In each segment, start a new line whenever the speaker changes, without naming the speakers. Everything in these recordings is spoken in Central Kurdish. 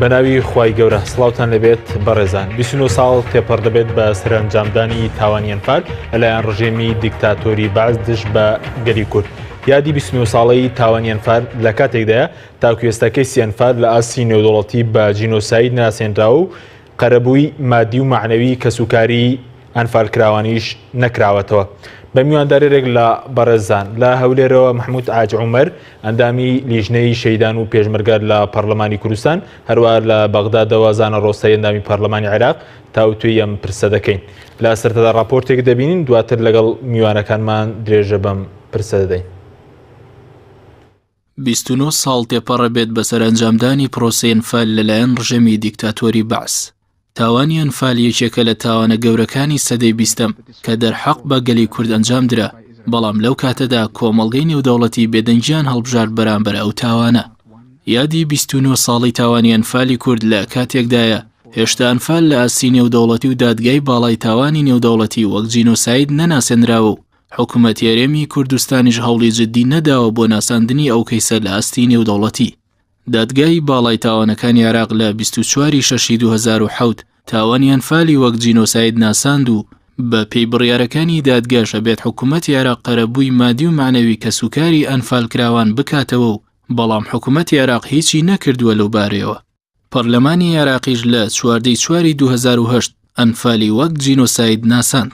بەناوی خوای گەورە سڵاوتان لەبێت بەڕێزان 29 ساڵ تێپەڕ دەبێت بە سەرەنجامدانی تاوانی ئەنفال لەلایەن ڕژێمی دیکتاتۆری بەعس دژ بە گەلی کورد یادی 29 ساڵەی تاوانی ئەنفال لە کاتێکدایە تاکو ئێستا کەیسی ئەنفال لە ئاستی نێودەوڵەتی بە جینۆساید ناسێنراوە و قەرەبووی مادی و مەعنەوی کەسوکاری ئەنفالکراوانیش نەکراوەتەوە. بە میواندارێک لە بەڕێزان لە هەولێرەوە محمود عاج عومەر ئەندامی لیژنەی شەیدان و پێشمەرگە لە پەرلەمانی کوردستان هەروە لە بەغدادەوە زانە ڕۆستای ئەندامی پەرلەمانی عێراق تاوتوێی ئەم پرسە دەکەین. لە سەرتەدا راپۆرتێک دەبینین دواتر لەگەڵ میوانەکانمان درێژە بەم پرسە دەدەین.
29 ساڵ تێپەڕەبێت بەسەر ئەنجامدانی پرۆسەی ئەنفال لەلایەن ڕژێمی دیکتاتۆری بەعس. تاوانی ئەنفال یەکێکە لە تاوانە گەورەکانی سەدەی بیستەم کە دەرحەق بە گەلی کورد ئەنجام درا، بەڵام لەو کاتەدا کۆمەڵگەی نێودەوڵەتی بێدەنگیان هەڵبژارد بەرامبەر ئەو تاوانە. یادی 29 ساڵەی تاوانی ئەنفالی کورد لە کاتێکدایە هێشتا ئەنفال لە ئاستی نێودەوڵەتی و دادگای باڵای تاوانی نێودەوڵەتی وەک جینۆساید نەناسێنراوە و حکومەتی هەرێمی کوردستانیش هەوڵی جددی نەداوە بۆ ناساندنی ئەو کەیسە لە ئاستی نێودەوڵەتی. دادگای باڵای تاوانەکانی عێراق لە 24 ی شەشی 2007 تاوانی ئەنفالی وەک جینۆساید ناساند و بە پێی بڕیارەکانی دادگاش ئەبێت حکومەتی عێراق قەرەبووی مادی و مەعنەوی کەسوکاری ئەنفالکراوان بکاتەوە و بەڵام حکومەتی عێراق هیچی نەکردووە لەو بارەیەوە. پەرلەمانی عێراقیش لە 14 ی چواری 2008 ئەنفالی وەک جینۆساید ناساند.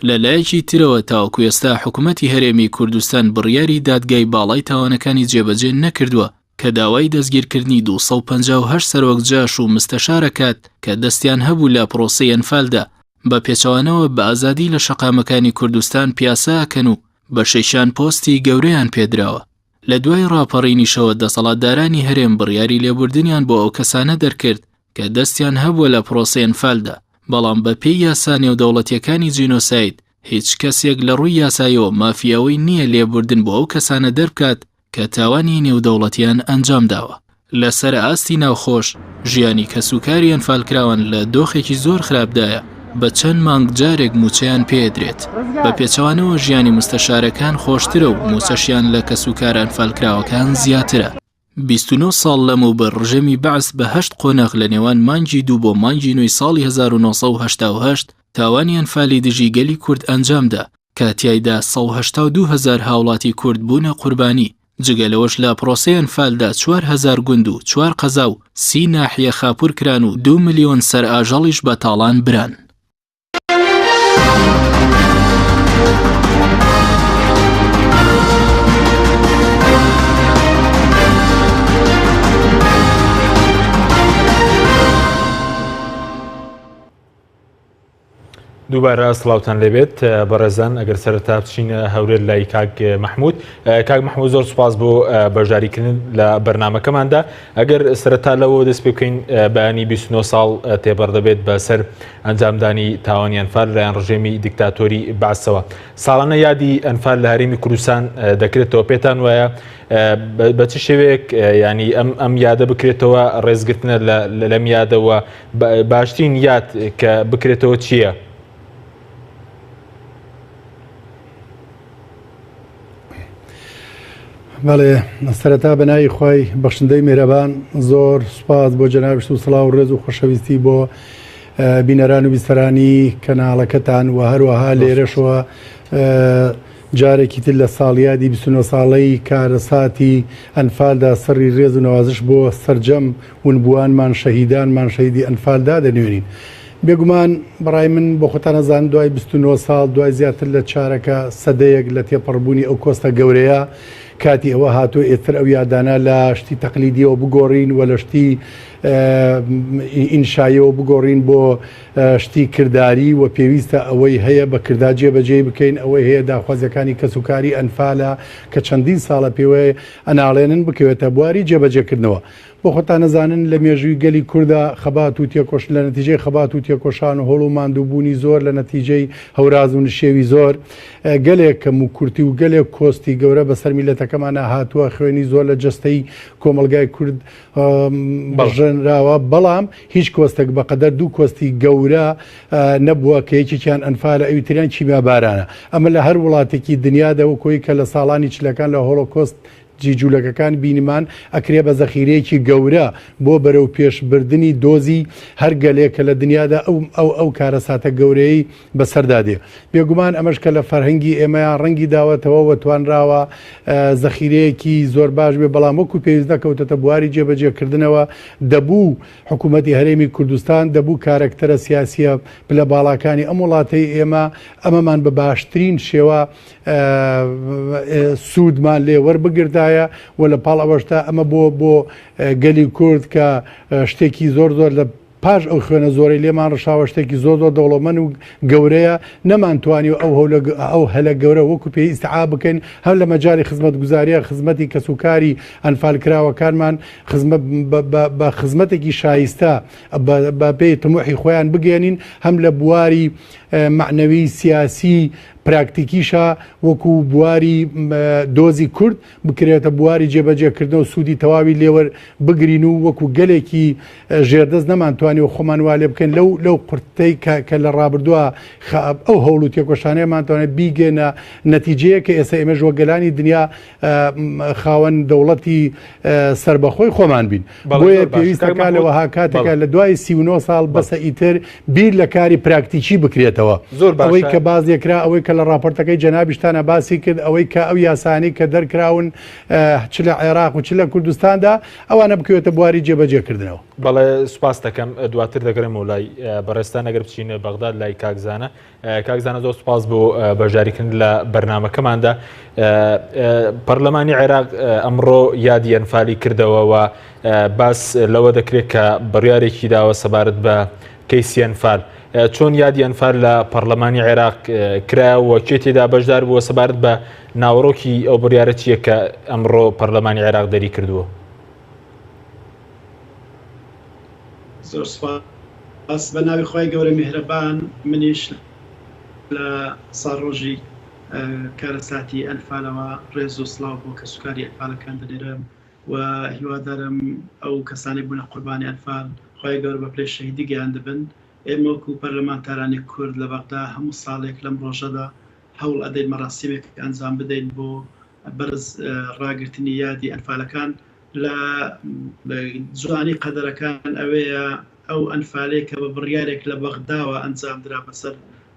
لە لایەکی ترەوە تاوەکو ئێستا حکومەتی هەرێمی کوردستان بڕیاری دادگای باڵای تاوانەکانی جێبەجێ نەکردووە کە داوای دەستگیرکردنی 258 سەرۆک جاش و مستەشار ئەکات کە دەستیان هەبوو لە پرۆسەی ئەنفالدا، بە پێچەوانەوە بە ئازادی لە شەقامەکانی کوردستان پیاسە ئەکەن و بەشێکیان پۆستی گەورەیان پێدراوە. لە دوای ڕاپەڕینیشەوە دەسەڵاتدارانی هەرێم بڕیاری لێبوردنیان بۆ ئەو کەسانە دەرکرد کە دەستیان هەبووە لە پرۆسەی ئەنفالدا، بەڵام بە پێی یاسا نێودەوڵەتییەکانی جینۆساید هیچ کەسێک لە ڕووی یاسایەوە مافی ئەوەی نییە لێبوردن بۆ ئەو کەسانە دەربکات کە تاوانی نێودەوڵەتیان ئەنجامداوە. لەسەر ئاستی ناوخۆش، ژیانی کەسوکاری ئەنفالکراوان لە دۆخێکی زۆر خراپدایە، بە چەند مانگ جارێک مووچەیان پێدرێت، بە پێچەوانەوە ژیانی مستەشارەکان خۆشترە و مووچەشیان لە کەسوکارە ئەنفالکراوەکان زیاترە. 29 ساڵ لەمەوبەر ڕژێمی بەعس بە هەشت قۆناغ لە نێوان مانگی دوو بۆ مانگی نۆی ساڵی 1988 تاوانی ئەنفالی دژی گەلی کورد ئەنجامدا کە تیایدا 182 هەزار هاوڵاتی کورد بوونە قوربانی، جگە لەوەش لە پرۆسەی ئەنفالدا 4000 گوند و چوار قەزا و سی ناحیە خاپوور کران و دوو ملیۆن سەر ئاژەڵیش بە تاڵان بران.
دووبارە سڵاوتان لێبێت بەڕێزان ئەگەر سەرەتا بچینە هەولێر لای کاک مححمود کاک مححمود زۆر سوپاس بۆ بەشداریکردن لە بەرنمەکەماندا ئەگەر سەرەتا لەوە دەست پێ بکەین بەیانی 29 ساڵ تێبەر دەبێت بەسەر ئەنجامدانی تاوانی ئەنفال لایەن ڕژێمی دیکتاتۆری بەعسەوە ساڵانە یادی ئەنفال لە هەرێمی کوردستان دەکرێتەوە پێتان وایە بە چ شێوەیەک ینی ئەم ئەم یادە بکرێتەوە ڕێزگرتنە لەم یادەوە باشترین یاد کە بکرێتەوە چییە؟
بەڵێ سەرەتا بە ناوی خوای بەخشندەی میهرەبان زۆر سوپاس بۆ جەنابشت و سڵاو و ڕێز و خۆشەویستی بۆ بینەران و بیسەرانی کەناڵەکەتان و هەروەها لێرەشەوە جارێکی تر لە ساڵیادی 29 ساڵەی کارەساتی ئەنفالدا سەری ڕێز و نەوازش بۆ سەرجەم ونبووانمان شەهیدانمان شەهیدی ئەنفال دادەنوێنین. بێگومان بەڕای من بۆ خۆتان ئەزانن دوای 29 ساڵ دوای زیاتر لە چارەکە سەدەیەک لە تێپەڕبوونی ئەو کۆستە گەورەیە کاتی ئەوە هاتووە ئێتر ئەو یادانە لە شتی تەقلیدیەوە بگۆڕین و لە شتی ئینشاییەوە بگۆڕین بۆ شتی کرداری و پێویستە ئەوەی هەیە بە کردار جێبەجێی بکەین ئەوەی هەیە داخوازیەکانی کەسوکاری ئەنفالە کە چەندین ساڵە پێوەی ئەناڵێنن بکەوێتە بواری جێبەجێکردنەوە. بۆ خۆتان ئەزانن لە مێژووی گەلی کوردا خەبات و تێکۆش لە نەتیجەی خەبات و تێکۆشان و هەوڵ و ماندووبوونی زۆر لە نەتیجەی هەوراز و نشێوی زۆر گەلێک کەم و کورتی و گەلێک کۆستی گەورە بەسەر میللەتەکەمانا هاتووە خوێنی زۆر لە جەستەی کۆمەڵگای کورد
بەڵێ.
تێپەڕێنراوە، بەڵام هیچ کۆستێک بەقەدەر دوو کۆستی گەورە نەبووە کە یەکێکیان ئەنفالە ئەوی تریان کیمیابارانە. ئەمە لە هەر وڵاتێکی دنیادا وەک ئەوەی کە لە ساڵانی چلەکان لە هۆڵۆکۆست ی جولەکەکان بینیمان ئەکرێ بە زەخیرەیەکی گەورە بۆ بەرەو پێش بردنی دۆزی هەر گەلێک کە لە دنیادا ئەو ئەو ئەو کارەساتە گەورەیەی بەسەردا دێ. بێگومان ئەمەش کە لە فەرهەنگی ئێمەیا ڕەنگی داوەتەوە و توانراوە زەخیرەیەکی زۆر باش بێ بەڵام وەکو پێویست نەکەوتەتە بواری جێبەجێکردنەوە دەبوو حکوومەتی هەرێمی کوردستان دەبوو کارەکتەرە سیاسیە پلە باڵاکانی ئەم وڵاتەی ئێمە ئەمەمان بە باشترین شێوە سوودمان لێ وەربگردایە و لە پاڵ ئەوەشدا ئەمە بۆ بۆ گەلی کورد کە شتێکی زۆر زۆر لە پاش ئەو خوێنە زۆرەی لێمان ڕشاوە شتێکی زۆر زۆر دەوڵەمەند و گەورەیە نەمانتوانی و ئەو هەولە ئەو هەلە گەورە وەکو پێی ئیستعاب بکەین هەم لە مەجالی خزمەتگوزاریە خزمەتی کەسوکاری ئەنفالکراوەکانمان خزمە بە خزمەتێکی شایستە بە پێی تموحی خۆیان بگەێنین هەم لە بواری مەعنەوی سیاسی پراکتیکیشە وەکو بواری دۆزی کورد بکرێتە بواری جێبەجێکردنەوە سوودی تەواوی لێوەر بگرین و وەکو گەلێکی ژێردەست نەمانتوانی و خۆمان وا لێ بکەین لەو لەو قورتەی کە کە لە ڕابردووە ئەو هەوڵ و تێکۆشانەیەمان توانێت بیگەنە نەتیجەیە کە ئێستا ئێمەش وەک گەلانی دنیا خاوەن دەوڵەتی سەربەخۆی خۆمان بین. بۆیە پێویستەکە لە وەها کاتێکا لە دوای 39 ساڵ بەسە ئیتر بیر لە کاری پراکتیکی بکرێتەوە. زۆر ئەوەی کە باس لێکرا ئەوەی کە لە ڕاپۆرتەکەی جەنابیشتانە باسی کرد ئەوەی کە ئەو یاسانی کە دەرکراون چ لە عێراق و چ لە کوردستاندا ئەوانە بکەوێتە بواری جێبەجێکردنەوە.
بەڵێ سوپاس دەکەم دواتر دەگەڕێمەوە لای بەڕێزتان ئەگەر بچینە بەغداد لای کاک زانا. کاک زانا زۆر سوپاس بۆ بەشداریکردن لە بەرنامەکەماندا. پەرلەمانی عێراق ئەمڕۆ یادی ئەنفالی کردەوە و باس لەوە دەکرێت کە بڕیارێکی داوە سەبارەت بە کەیسی ئەنفال. چۆن یادی ئەنفال لە پەرلەمانی عێراق کرایەوە کێ تێدا بەشدار بووە سەبارەت بە ناوەڕۆکی ئەو بڕیارە چییە کە ئەمڕۆ پەرلەمانی عێراق دەری کردووە؟
زۆر سوپاس. بە ناوی خوای گەورە میهرەبان منیش لە ساڵڕۆژی کارەساتی ئەنفالەوە ڕێز و سڵاو بۆ کەسوکاری ئەنفالەکان دەنێرم و هیوادارم ئەو کەسانەی بوونە قوربانی ئەنفال خوای گەورە بە پلەی شەهیدی گەیاندبن. ئێمە وەکو پەرلەمانتارانی کورد لە بەغدا هەموو ساڵێک لەم ڕۆژەدا هەوڵ ئەدەین مەراسیمێک ئەنجام بدەین بۆ بەرز ڕاگرتنی یادی ئەنفالەکان. لە جوانی قەدەرەکان ئەوەیە ئەو ئەنفالەی کە بە بڕیارێک لە بەغداوە ئەنجامدرا بەسەر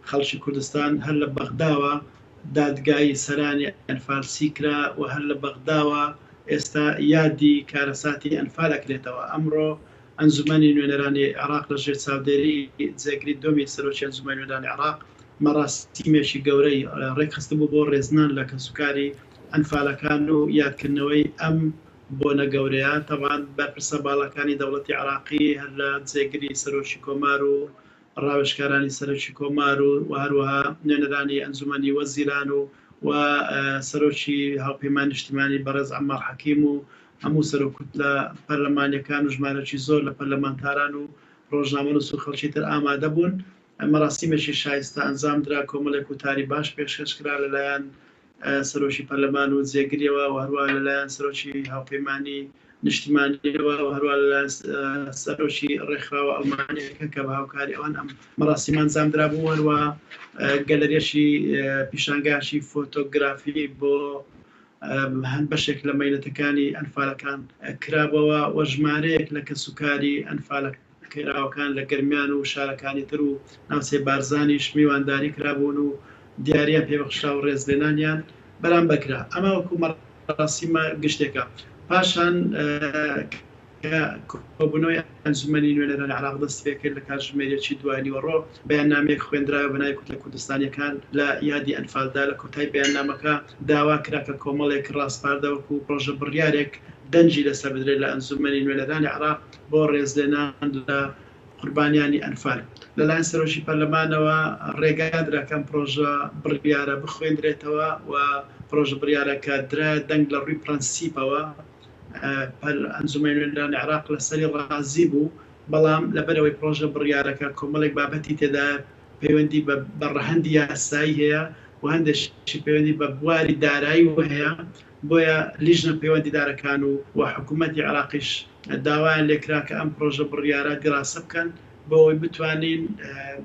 خەڵکی کوردستان، هەر لە بەغداوە دادگایی سەرانی ئەنفالچی کرا و هەر لە بەغداوە ئێستا یادی کارەساتی ئەنفال ئەکرێتەوە. ئەمڕۆ ئەنجومەنی نوێنەرانی عێراق لە ژێر چاودێری جێگری دۆمی سەرۆکی ئەنجومەنی نوێنەرانی عێراق مەراسیمێکی گەورەی ڕێکخستبوو بۆ ڕێزنان لە کەسوکاری ئەنفالەکان و یادکردنەوەی ئەم بۆنە گەورەیە. تەبعەن بەرپرسە باڵاکانی دەوڵەتی عێراقی هەر لە جێگری سەرۆکی کۆمار و ڕاوێژکارانی سەرۆکی کۆمار و و هەروەها نوێنەرانی ئەنجومەنی وەزیران و و سەرۆکی هاوپەیمانی نیشتیمانی بەڕێز عەممار حەکیم و هەموو سەرۆک کوتلە پەرلەمانیەکان و ژمارەکی زۆر لە پەرلەمانتاران و ڕۆژنامەنووس و خەڵکی تر ئامادە بوون. مەراسیمێکی شایستە ئەنجام درا، کۆمەڵێک وتاری باش پێشکەش کرا لەلایەن سەرۆکی پەرلەمان و جێگریەوە و هەروەها لەلایەن سەرۆکی هاوپەیمانی نیشتیمانیەوە و هەروەها لەلایەن سەرۆکی ڕێکخراوە ئەڵمانیەکە کە بە هاوکاری ئەوان ئەم مەراسیمە ئەنجام درابوو. هەروەها گەلەریەکی پیشانگاشی فۆتۆگرافی بۆ هەند بەشێک لە مەینەتەکانی ئەنفالەکان کرابەوە و ژمارەیەک لە کەسوکاری ئەنفالکراوەکان لە گەرمیان و شارەکانی تر و ناوچەی بارزانیش میوانداری کرابوون و دیاریان پێبەخشرا و ڕێزلێنانیان بەرامبەر کرا. ئەمە وەکو مەراسیمە گشتێکە. پاشان کە کۆبوونەوەی ئەنجومەنی نوێنەرانی عێراق دەستیپێکرد لە کاتژمێر یەکی دوای نیوەڕۆ بەیاننامەیەک خوێندرایەوە بە ناوی کوتلە کوردستانییەکان لە یادی ئەنفالدا، لە کۆتایی بەیاننامەکە داوا کرا کە کۆمەڵێک ڕاسپاردە وەکو پڕۆژە بڕیارێک دەنگی لەسەر بدرێت لە ئەنجومەنی نوێنەرانی عێراق بۆ ڕێزلێنان لە قوربانیانی ئەنفال. لەلایەن سەرۆکی پەرلەمانەوە ڕێگا درا کە ئەم پڕۆژە بڕیارە بخوێندرێتەوە و پڕۆژە بڕیارەکە درایە دەنگ لە ڕووی پرەنسیپەوە ئەنجومەنی نوێنەرانی عێراق لەسەری ڕازی بوو، بەڵام لەبەرئەوەی پڕۆژە بڕیارەکە کۆمەڵێک بابەتی تێدایە پەیوەندی بە ڕەهەندی یاسایی هەیە و هەندێکشی پەیوەندی بە بواری داراییوە هەیە. بۆیە لیژنە پەیوەندیدارەکان و و حکوومەتی عێراقیش داوایان لێکرا کە ئەم پرۆژە بڕیارە دیراسە بکەن بۆ ئەوەی بتوانین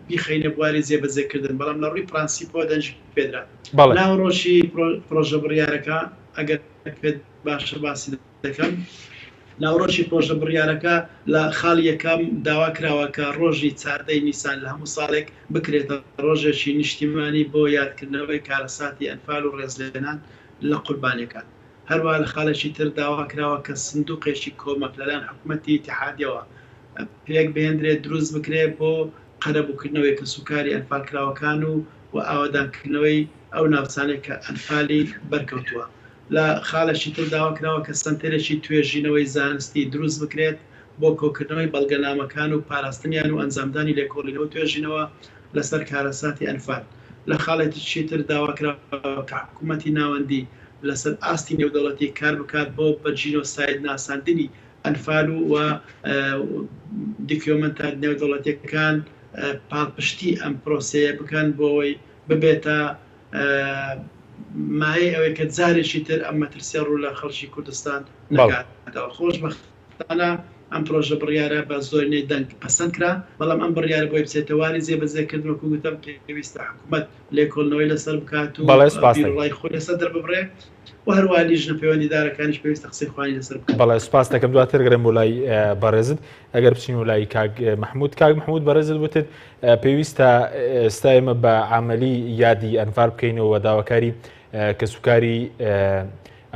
بیخەینە بواری جێبەجێکردن، بەڵام لە ڕووی پرەنسیپەوە دەنگی پێدرا. ناوەڕۆکی پرۆژە بڕیارەکە ئەگەر پێت باشە باسی دەکەم. ناوەڕۆکی پرۆژە بڕیارەکە لە خاڵی یەکەم داوا کراوە کە ڕۆژی 14 ی نیسان لە هەموو ساڵێک بکرێتە ڕۆژێکی نیشتیمانی بۆ یادکردنەوەی کارەساتی ئەنفال و ڕێزلێنان لە قوربانیەکان. هەروەها لە خاڵێکی تر داوا کراوە کە سندوقێکی کۆمەک لەلایەن حکومەتی ئیتیحادیەوە پێک بهێندرێت دروست بکرێت بۆ قەرەبووکردنەوەی کەسوکاری ئەنفالکراوەکان و و ئاوەدانکردنەوەی ئەو ناوچانەی کە ئەنفالی بەرکەوتووە. لە خاڵێکی تر داوا کراوە کە سەنتەرێکی توێژینەوەی زانستی دروست بکرێت بۆ کۆکردنەوەی بەڵگەنامەکان و پاراستنیان و ئەنجامدانی لێکۆڵینەوە و توێژینەوە لەسەر کارەساتی ئەنفال. لە خاڵێتکی تر داوا کراوە کە حکوومەتی ناوەندی لەسەر ئاستی نێودەوڵەتی کار بکات بۆ بە جینۆساید ناساندنی ئەنفال و دیکیۆمەنتە نێودەوڵەتیەکان پاڵپشتی ئەم پرۆسەیە بکەن بۆ ئەوەی ببێتە مایەی ئەوەی کە جارێکی تر ئەم مەترسیە ڕوو لە خەڵکی کوردستان نەکاتەوە. خۆشبەختانە ئەم پرۆژە بڕیارە بە زۆرینەی دەنگ پەسەند کرا، بەڵام ئەم بڕیارە بۆی بچێتە واری جێبەجێکردن وەکو گوتم پێویستە حکومەت لێکۆڵنەوەی لەسەر بکات و بیروڕای خۆی لەسەر دەرببڕێ و هەروەها لیژنە پەیوەندیدارەکانیش پێویستە قسەی خۆیانی لەسەر بکەن.
بەڵێ سوپاست دەکەم. دواتر گەڕێم بۆ لای بەڕێزت. ئەگەر بچین و لای کاک محمود، کاک محمود بەڕێزت وتت پێویستە ئێستا ئێمە بە عملی یادی ئەنفال بکەینەوە داواکاری کەسوکاری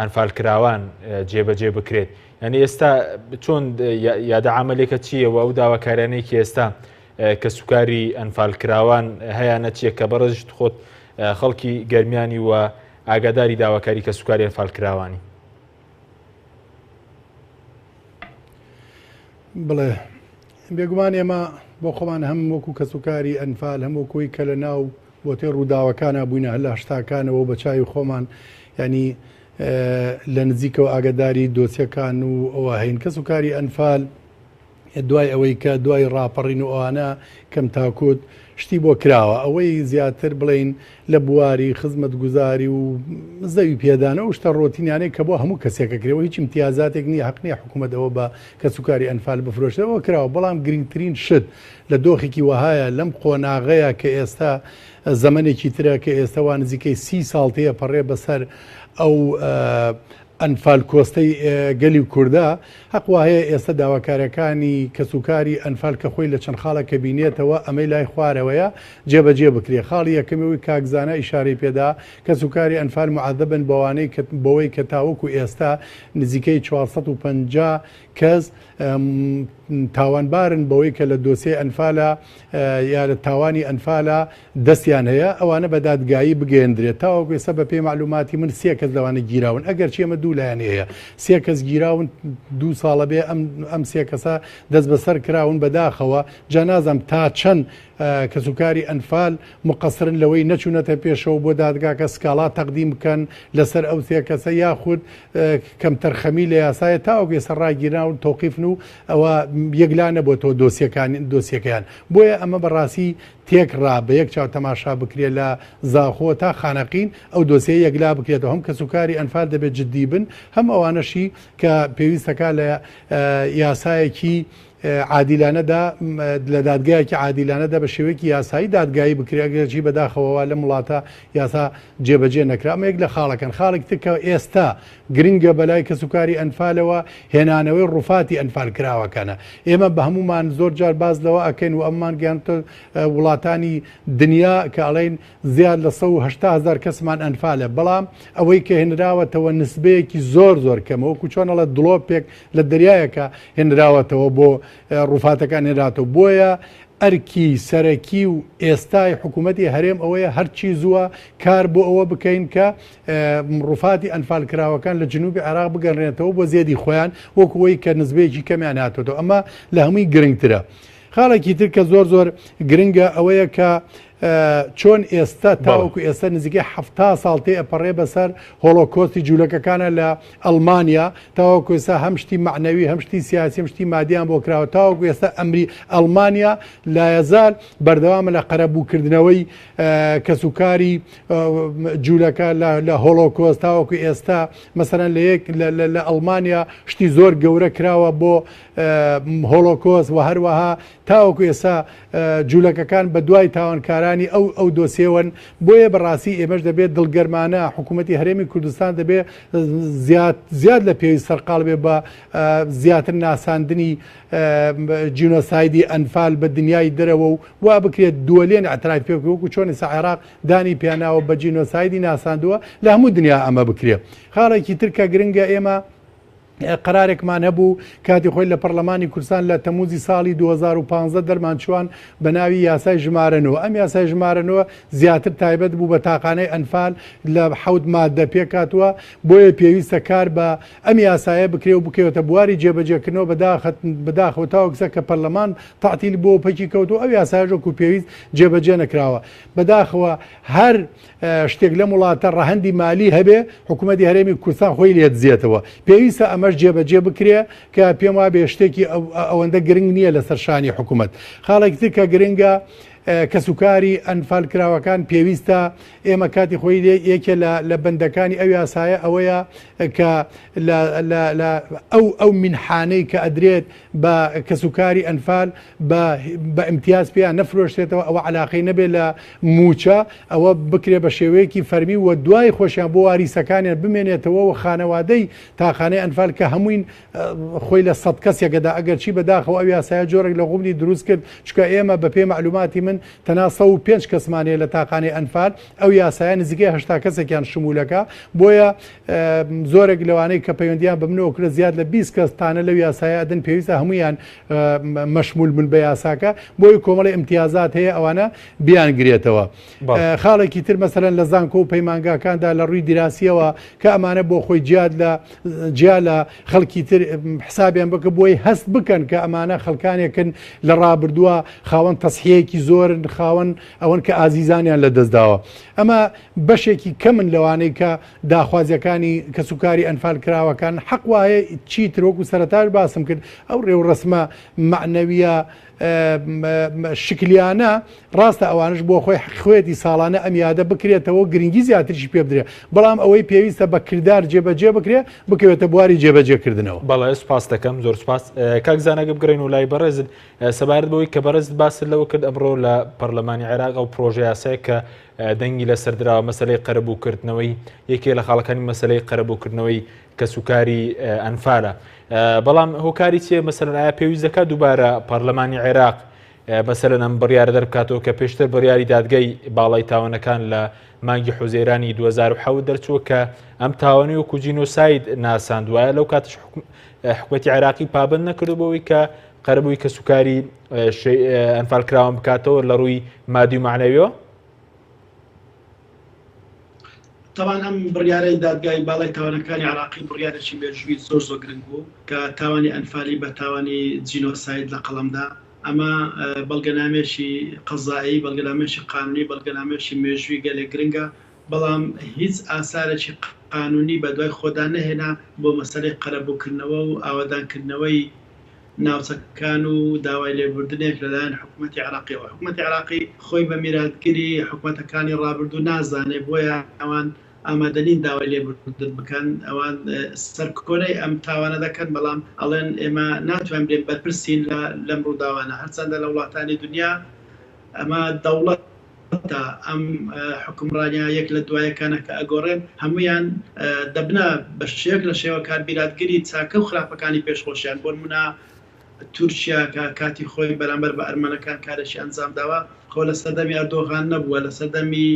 ئەنفالکراوان جێبەجێ بکرێت. یعنی ئێستا چۆن یادە عملێکە چییە و ئەو داواکاریانەی ئێستا کەسوکاری ئەنفالکراوان هەیانە چییە کە بەڕێزیشت خۆت خەڵکی گەرمیانی و ئاگاداری داواکاری کەسوکاری ئەنفالکراوانی؟
بڵێ بێگومان ئێمە بۆ خۆمان هەم وەکو کەسوکاری ئەنفال هەم وەکوی کە لە ناو بۆتێ ڕووداوەکانە بووینە هەر لە هەشتاکانەوە بە چاوی خۆمان ینی لە نزیکەوە ئاگداری دۆسیەکان و ئەوە هەین کەس و کاری ئەنفال دوای ئەوەی کە دوای ڕاپەڕین و ئەوانە کەم تاکوت شتی بۆ کراوە ئەوەی زیاتر بڵێین لە بواری خزمەتگوزاری و زەوی پێدانە و شتە ڕۆتینیانەی کە بۆ هەموو کەسێک ئەکرێ و هیچ ئیمتیازاتێک نییە هەق نییە حکوومەت ئەوە بە کەسوکاری ئەنفال بفرۆشێت ئەوە کراوە بەڵام گرنگترین شت لە دۆخێکی وەهایە لەم قۆناغەیە کە ئێستا زەمەنێکی ترە کە ئێستا وا نزیکەی سی ساڵ تێپەڕێ بەسەر ئەو ئەنفال کۆستەی گەلی کوردە، هەق واهەیە ئێستە داواکاریەکانی کەسوکاری ئەنفال کە خۆی لە چەند خاڵێک کە بینێتەوە ئەمەی لای خوارەوەیە جێبەجێ بکرێ خاڵی یەکەمی ئەوەی کاک زانا ئیشارەی پێدا کەسوکاری ئەنفال موعەزەبن بەوانەی کە بەوەی کە تاوەکو ئێستا نزیکەی 450 کەس تاوانبارن بەوەی کە لە دۆسیەی ئەنفالە یا لە تاوانی ئەنفالە دەستیان هەیە ئەوانە بە دادگایی بگەیەندرێت تاوەکو ئێستا بە پێی مەعلوماتی من سێ کەس لەوانە گیراون ئەگەرچی ئەمە دوو لایەنی هەیە سێ کەس گیراون دوو ساڵە بێ ئەم ئەم سێ کەسە دەست بەسەر کراون بەداخەوە جا نازانم تا چەند کەسوکاری ئەنفال مقەسرن لەوەی نەچوونەتە پێشەوە بۆ دادگاکە سکاڵا تەقدیم بکەن لەسەر ئەو سێ کەسە یاخود کەمتەرخەمی لە یاسایە تاوەکو ئێستا ڕاگیراون تۆقیفن و ئەوە یەکلا نەبۆتەوە دۆسیەکان دۆسیەکەیان بۆیە ئەمە بەڕاستی تێکڕا بە یەک چاو تەماشا بکرێت لە زاخۆ تا خانەقین ئەو دۆسیە یەکلا بکرێتەوە هەم کەسوکاری ئەنفال دەبێت جدی بن هەم ئەوانەشی کە پێویستەکە لە یاسایەکی عادیلانەدا لە دادگایەکی عادیلانەدا بە شێوەیەکی یاسایی دادگایی بکرێت ئەگەرچی بەداخەوە وا لەم وڵاتە یاسا جێبەجێ نەکرا ئەمە یەک لە خاڵەکان خاڵێکی تر کە ئێستا گرنگە بەلای کەسوکاری ئەنفالەوە هێنانەوەی ڕوفاتی ئەنفال کراوەکانە ئێمە بە هەمومان زۆر جار باس لەوە ئەکەین و ئەممان گەیاندتە وڵاتانی دنیا کە ئەڵێن زیاد لە 180 هەزار کەسمان ئەنفالە بەڵام ئەوەی کە هێنراوەتەوە نسبەیەکی زۆر زۆر کەمە وەکو چۆن ئەڵێ دڵۆپێک لە دەریایەکە هێنراوەتەوە بۆ ڕوفاتەکان هێنراتەوە بۆیە ئەرکی سەرەکی و ئێستای حکوومەتی هەرێم ئەوەیە هەرچی زووە کار بۆ ئەوە بکەین کە ڕوفاتی ئەنفالکراوەکان لە جنوبی عێراق بگەڕێنێتەوە بۆ زێدی خۆیان وەکو ئەوەی کە نسبەیەکی کەمیان هاتۆتەوە ئەمە لە هەمووی گرنگترە. خاڵێکی تر کە زۆر زۆر گرنگە ئەوەیە کە چۆن ئێستا تاوەکو ئێستا نزیکەی ه ساڵ تێ ئەپەڕێ بەسەر هۆڵۆکۆستی جوولەکەکانە لە ئەڵمانیا تاوەکو ئێستا هەم شتی مەعنەوی هەم شتی سیاسی هەم شتی مادیان بۆ کراوە تاوەکو ئێستا ئەمری ئەڵمانیا لایەزال بەردەوامە لە قەرەبووکردنەوەی کەسوکاری جوولەکە لە هۆڵۆکۆست تاوەکو ئێستا مەسەرەن لە یەک لە ئەڵمانیا شتی زۆر گەورە کراوە بۆ هۆڵۆکۆست و هەروەها تاوەکو ئێستا جولەکەکان بە دوای تاوانکارانی ئەو ئەو دۆسیەوەن، بۆیە بە ڕاستی ئێمەش دەبێت دڵگەرمانە حکوومەتی هەرێمی کوردستان دەبێت زیاد زیاد لە پێویست سەرقاڵ بێ بە زیاتر ناساندنی جینۆسایدی ئەنفال بە دنیای دەرەوە و وا بکرێت دووەلێن اعتراف پێ بکرێت وەکو چۆن ئێستا عێراق دانی پیاناوە بە جینۆسایدی ناساندووە لە هەموو دنیا ئەمە بکرێت. خاڵێکی تر کە گرنگە ئێمە قەرارێکمان هەبوو کاتی خۆی لە پەڕلەمانی کوردستان لە تەموزی ساڵی 2015 دەرمان چوان بە ناوی یاسای ژمارە نۆ ئەم یاسای ژمارە نۆ زیاتر تایبەت بوو بە تاقانەی ئەنفال لە حەوت ماددە پێکهاتووە بۆیە پێویستە کار بە ئەم یاسایە بکرێ و بکەوێتە بواری جێبەجێکردنەوە بەداخە بەداخەوە تاوەکو ئێستا کە پەرلەمان تەعتیل بووە و پەکی کەوتووە ئەو یاسایەش وەکو پێویست جێبەجێ نەکراوە بەداخەوە هەر شتێک لەم وڵاتە ڕەهەندی مالی هەبێ حکوومەتی هەرێمی کوردستان خۆی لێ دزێتەوە پێویستە ئەمەش جێبەجێ بکرێ کە پێم وابێ شتێکی ئەوەندە گرنگ نییە لەسەر شانی حکوومەت خاڵێکی تر کە گرنگە کەسوکاری ئەنفال کراوەکان پێویستە ئێمە کاتی خۆی لێ یەکێ لە بەندەکانی ئەو یاسایە ئەوەیە کە ئەو ئەو مینحانەی کە ئەدرێت بە کەسوکاری ئەنفال بە بە ئیمتیاز پێیان نەفرۆشرێتەوە ئەوە عەلاقەی نەبێت لە مووچە ئەوە بکرێ بە شێوەیەکی فەرمی و دوای خۆشیان بۆ واریسەکانیان بمێنێتەوە و خانەوادەی تاقانەی ئەنفال کە هەمووین خۆی لە سەد کەسێکەدا ئەگەرچی بەداخەوە ئەو یاسایە جۆرێک لە غوبنی دروست کرد چونکە ئێمە بە پێی مەعلوماتی من تەنها 105 کەسمان هەیە لە تاقانەی ئەنفال ئەو یاسایە نزیکەی 80 کەسێکیان شمولەکە بۆیە زۆرێک لەوانەی کە پەیوەندیان بە منەوە کرد زیاد لە 20 کەس تانە لەو یاسایە ئەدەن پێویستە هەمویان مەشمول بن بە یاساکە بۆی کۆمەڵی ئیمتیازات هەیە ئەوانە بیانگرێتەوە خاڵێکی تر مەسەلەن لە زانکۆ و پەیمانگاکاندا لە ڕووی دیراسیەوە کە ئەمانە بۆ خۆی جیاد لە جیا لە خەڵکی تر حسابیان بکە بۆی هەست بکەن کە ئەمانە خەڵکانێکن لە ڕابردووە خاوەن تەسحیەکی زۆرن خاوەن ئەوەن کە ئازیزانیان لە دەستداوە ئەمە بەشێکی کەمن لەوانەی کە داخوازیەکانی کەسوکاری ئەنفالکراوەکان حەق وایە چیتر وەکو سەرەتاش باسم کرد ئەو ڕێوڕەسمە مەعنەویە شکلیانە ڕاستە ئەوانش بۆ خۆی خوێتی ساڵانە ئەم یادە بکرێتەوە گرنگی زیاتریشی پێ بدرێت بەڵام ئەوەی پێویستە بە کردار جێبەجێ بکرێ بکەوێتە بواری جێبەجێکردنەوە.
بەڵێ سوپاست دەکەم زۆر سوپاس کاک زانا گە بگەڕێین و لای بەڕێزت سەبارەت بەوەی کە بەڕێزت باست لەوە کرد ئەمڕۆ لە پەرلەمانی عێراق ئەو پرۆژە یاسایە کە دەنگی لەسەر دراوە مەسەلەی قەرەبووکردنەوەی یەکێ لە خاڵەکانی مەسەلەی قەرەبووکردنەوەی کەسوکاری ئەنفالە بەڵام هۆکاری چیە مەسەلەن ئایا پێویست دەکات دووبارە پەرلەمانی عێراق مەسەلەن ئەم بڕیارە دەربکاتەوە کە پێشتر بڕیاری دادگای باڵای تاوانەکان لە مانگی حوزەیرانی 2007 دەرچووە کە ئەم تاوانەی وەکو جینۆساید ناساند وایە لەو کاتش حکومەتی عێراقی پابند نەکردو بەوەی کە قەرەبووی کەسوکاری ئەنفالکراوان بکاتەوە لە ڕووی مادی و معنەویەوە؟
تەبعەن ئەم بڕیارەی دادگای باڵای تاوانەکانی عێراقی بڕیارێکی مێژووی زۆر زۆر گرنگ بوو کە تاوانی ئەنفالی بە تاوانی جینۆساید لە قەڵەمدا ئەمە بەڵگەنامەیەکی قەزایی بەڵگەنامەیەکی قانونی بەڵگەنامەیەکی مێژووی گەلێک گرنگە بەڵام هیچ ئاسارێکی قانونی بەدوای خۆدا نەهێنا بۆ مەسەلەی قەرەبووکردنەوە و ئاوەدانکردنەوەی ناوچەکان و داوای لێبوردنێک لەلایەن حکومەتی عێراقیەوە. حکومەتی عێراقی خۆی بە میراتگری حکومەتەکانی ڕابردوو نازانێ، بۆیە ئەوان ئامادە نین داوای لێبوردن بکەن. ئەوان سەرکۆنەی ئەم تاوانە دەکەن، بەڵام ئەڵێن ئێمە ناتوانین بلێن بەرپرسین لەم ڕووداوانە. هەرچەندە لە وڵاتانی دونیا ئەمە دەوڵەت تا ئەم حوکمڕانیە یەک لە دوایەکانە کە ئەگۆڕێن هەموویان دەبنە بە شێوەک لە شێوەکان میراتگری چاکە و خراپەکانی پێش خۆشیان بۆنمونە تورکیا کە کاتی خۆی بەرامبەر بە ئەرمەنەکان کارێکی ئەنجام داوە خۆ لە سەردەمی ئەردۆغان نەبووە لە سەردەمی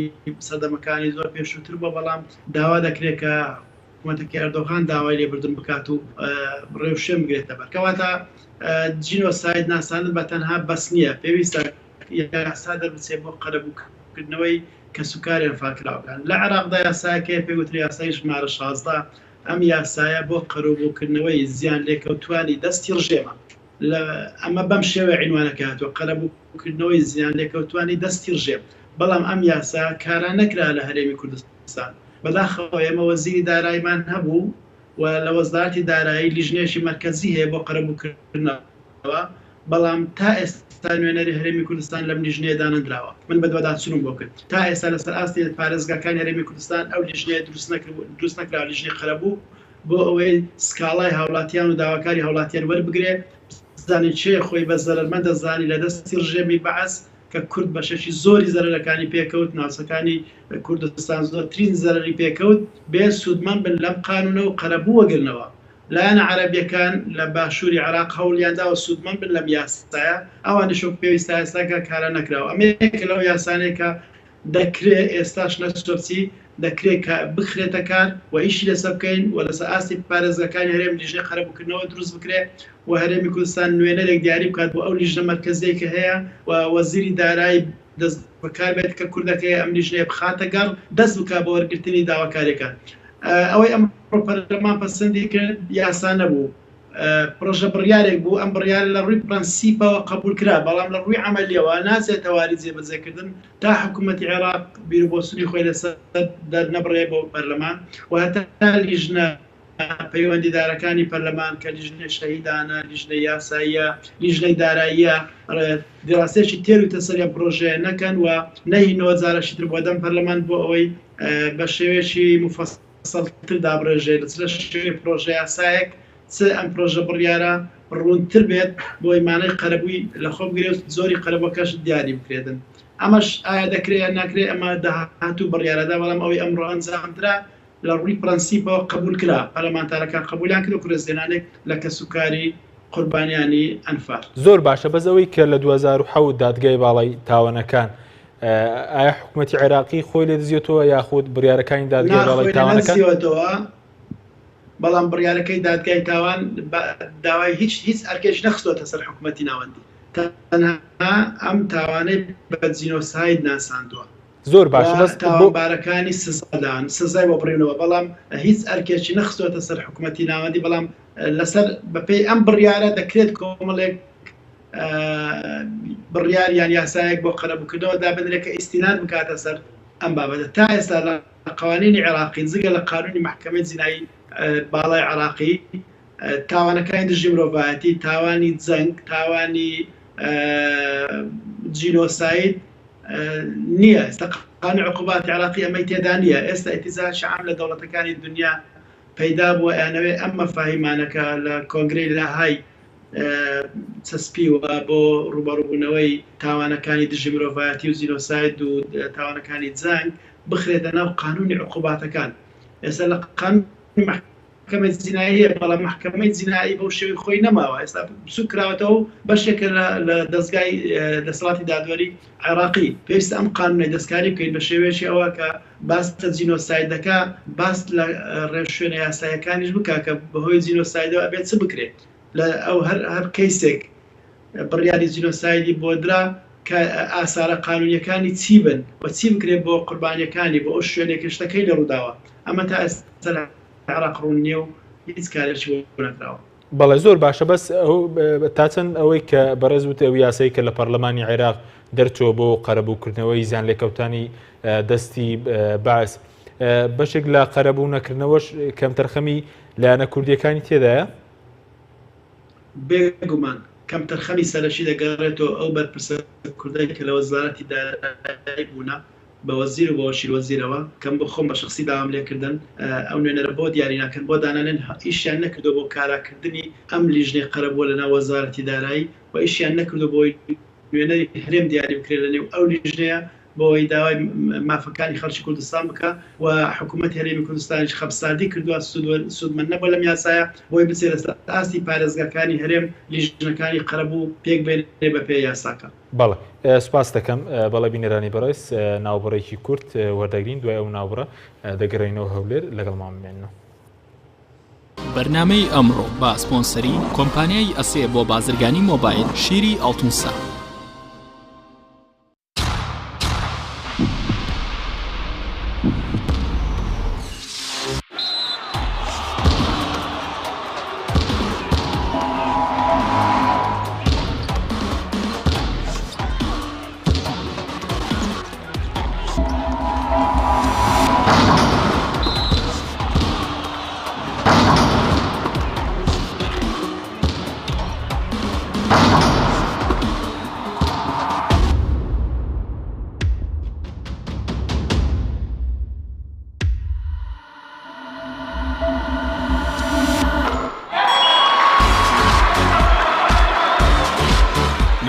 سەردەمەکانی زۆر پێشووتر بووە بەڵام داوا دەکرێت کە حکومەتەکەی ئەردۆغان داوای لێبوردن بکات و ڕێوشوێن بگرێتە بەر کەواتە جینۆساید ناساندن بە تەنها بەس نییە پێویستە یاسا دەربچێت بۆ قەرەبووکردنەوەی کەسوکاری ئەنفالکراوەکان. لە عێراقدا یاسایەک هەیە پێی وترێ یاسای ژمارە 16، ئەم یاسایە بۆ قەرەبووکردنەوەی زیانلێکەوتووانی دەستی ڕژێمە. لە ئەمە بەم شێوەیە عینوانەکەی هاتووە، قەرەبووکردنەوەی زیانلێکەوتووانی دەستی ڕژێم. بەڵام ئەم یاسا کارا نەکرا لە هەرێمی کوردستان. بەداخەوە ئێمە وەزیری دارایمان هەبوو و لە وەزارەتی دارایی لیژنەیەکی مەرکەزی هەیە بۆ قەرەبووکردنەوە، بەڵام تا ئێستا نوێنەری هەرێمی کوردستان لەم لیژنەیە دانەندراوە. من بەدواداچوونم بۆ کرد. تا ئێستا لەسەر ئاستی پارێزگاکانی هەرێمی کوردستان ئەو لیژنەیە دروست نەکراوە، لیژنەی قەرەبوو بۆ ئەوەی سکاڵای هاوڵاتیان و داواکاری هاوڵاتیان وەربگرێ، بزانێ کێ خۆی بە زەرەرمەند دەزانی لە دەستی ڕژێمی بەعس کە کورد بەشێکی زۆری زەرەرەکانی پێکەوت، ناوچەکانی کوردستان زۆرترین زەرەری پێکەوت، بێ سوودمەند بن لەم قانوونە و قەرەبوو وەگرنەوە. لایەنە عەرەبیەکان لە باشووری عێراق هەوڵیان داوە سوودمەند بن لەم یاسایە، ئەوانیش وەک پێویست تا ئێستاکە کارا نەکراوە. ئەمە یەکێکە لەو یاسانەی کە دەکرێ ئێستاش نەچووە بچی، دەکرێ کە بخرێتە کار و ئیشی لەسەر بکەین و لەسەر ئاستی پارێزگاکانی هەرێم لیژنەی قەرەبووکردنەوە دروست بکرێ و هەرێمی کوردستان نوێنەرێک دیاری بکات بۆ ئەو لیژنە مەرکەزیەی کە هەیە و وەزیری دارایی دەست بەکار بێت کە کوردەکەی ئەم لیژنەیە بخاتە گەڕ دەست بکات بە وەرگرتنی داواکاریەکان. ئەوەی ئەمڕۆ پەرلەمان پەسەندی کرد یاسا نەبوو، پڕۆژە بڕیارێک بوو، ئەم بڕیارە لە ڕووی پرەنسیپەوە قەبوول کرا، بەڵام لە ڕووی عەمەلییەوە ناچێتە واری جێبەجێکردن تا حکوومەتی عێراق بیروبۆچوونی خۆی لەسەر دەرنەبڕێ بۆ پەرلەمان و هەتا لیژنە پەیوەندیدارەکانی پەرلەمان کە لیژنەی شەهیدانە، لیژنەی یاساییە، لیژنەی داراییە، دیراسەیەکی تێر و تەسەلی ئەم پڕۆژەیە نەکەن و نەهینەوە جارێکی تر بۆ دەم پەرلەمان بۆ ئەوەی بە شێوەیەکی موفەسەڵتر دابڕێژێ لە چ لە شێوەی پڕۆژە یاسایەک چ ئەم پڕۆژە بڕیارە ڕوونتر بێت بۆی مانای قەرەبووی لە خۆ بگرێ و جۆری قەرەبووەکەش دیاری بکرێتن. ئەمەش ئایا دەکرێ یان ناکرێ ئەمە داهاتوو بڕیارەدا، بەڵام ئەوەی ئەمڕۆ ئەنجامدرا لە ڕووی پرەنسیپەوە قبوول کرا، پەرلەمانتارەکان قبوولیان کرد وەکو ڕێزلێنانێک لە کەسوکاری قوربانیانی ئەنفال.
زۆر باشە بەس ئەوەی کە لە 2007 دادگای باڵای تاوانەکان ئایا حکوومەتی عێراقی خۆی لێ دزیێتەوە یاخود بڕیارەکانی دادگای باڵای تاوانەکان؟
نەدزیوەتەوە بەڵام بڕیارەکەی دادگای تاوان داوای هیچ هیچ ئەرکێکی نەخستۆتە سەر حکوومەتی ناوەندی تەنها ئەم تاوانەی بە جینۆساید ناساندووە.
زۆر باشە بەس
تاوانبارەکانی سزادان سزای بۆ بڕینەوە بەڵام هیچ ئەرکێکی نەخستۆتە سەر حکوومەتی ناوەندی بەڵام لەسەر بەپێی ئەم بڕیارە دەکرێت کۆمەڵێک بڕیار یان یاسایەک بۆ قەرەبووکردنەوە دابنرێت کە ئیستیناد بکاتە سەر ئەم بابەتە تا ئێستا لە قوانینی عێراقی جگە لە قانونی مەحکەمەی جینایی باڵای عێراقی تاوانەکانی دژی مرۆڤایەتی تاوانی جەنگ تاوانی جینۆساید نییە ئێستا قانونی عقوباتی عێراقی ئەمەی تێدا نییە ئێستا ئیتیزاهی عام لە دەوڵەتەکانی دنیا پەیدا بووە ئەیانەوێ ئەم مەفاهیمانە کە لە کۆنگرەی لاهای چەسپیوە بۆ ڕووبەڕووبوونەوەی تاوانەکانی دژی مرۆڤایەتی و جینۆساید و تاوانەکانی جەنگ بخرێتە ناو قانونی عقوباتەکان ئێستا لە قانونی مەحکەمەی جینایی هەیە بەڵام مەحکەمەی جینایی بەو شێوەی خۆی نەماوە ئێستا بچووک کراوەتەوە و بەشێکە لە دەزگای دەسەڵاتی دادوەری عێراقی پێویستە ئەم قانونەی دەستکاری بکەین بە شێوەیەکی ئەوە کە باس لە جینۆسایدەکە باس لە ڕێوشوێنە یاساییەکانیش بکا کە بەهۆی جینۆسایدەوە ئەبێت چ بکرێت لە ئەو هەر هەر کەیسێک بڕیاری جینۆسایدی بۆ درا کە ئاسارە قانونیەکانی چی بن و چی بکرێت بۆ قوربانیەکانی بۆ ئەو شوێنێک کە شتەکەی لێ ڕووداوە ئەمە تا ئێستا لە عێراق ڕوون نییە و هیچ کارێکی بۆ نەکراوە.
بەڵێ زۆر باشە بەس تا چەند ئەوەی کە بەڕێز وتە ئەو یاسایی کە لە پەرلەمانی عێراق دەرچووە بۆ قەرەبووکردنەوەی زیانلێکەوتانی دەستی بەعس بەشێک لە قەرەبوو نەکردنەوەش کەمتەرخەمی لایەنە کوردیەکانی تێدایە؟
بێگومان کەمتەرخەمی سەرەکی دەگەڕێتەوە ئەو بەرپرسە کوردەی کە لە وەزارەتی دارایی بوونە بە وەزیر و بە وەکیل وەزیرەوە کە من بۆ خۆم بە شەخسی داوام لێ کردن ئەو نوێنەرە بۆ دیاری ناکەن بۆ دانانێن ئیشیان نەکردوە بۆ کاراکردنی ئەم لیژنەی قەرەبووە لە ناو وەزارەتی دارایی و ئیشیان نەکردوە بۆی نوێنەری هەرێم دیاری بکرێت لە نێو ئەو لیژنەیە بۆ ئەوەی داوای مافەکانی خەڵکی کوردستان بکا و حکوومەتی هەرێمی کوردستانیش خەمساردی کردووە سوودمەند نەبووە لەم یاسایە بۆی بچێت لەسەر ئاستی پارێزگاکانی هەرێم لیژنەکانی قەرەبوو پێک بێنێ بەپێی یاساکە.
بەڵێ سوپاست دەکەم. بەڵێ بینەرانی بەڕێز ناوبڕێکی کورت وەردەگرین دوای ئەو ناوبڕە دەگەڕێینەوە هەولێر لەگەڵمان بمێننەوە.
بەرنامەی ئەمڕۆ بە سپۆنسەری کۆمپانیای ئەسێ بۆ بازرگانی مۆبایل شیری ئاڵتونسا.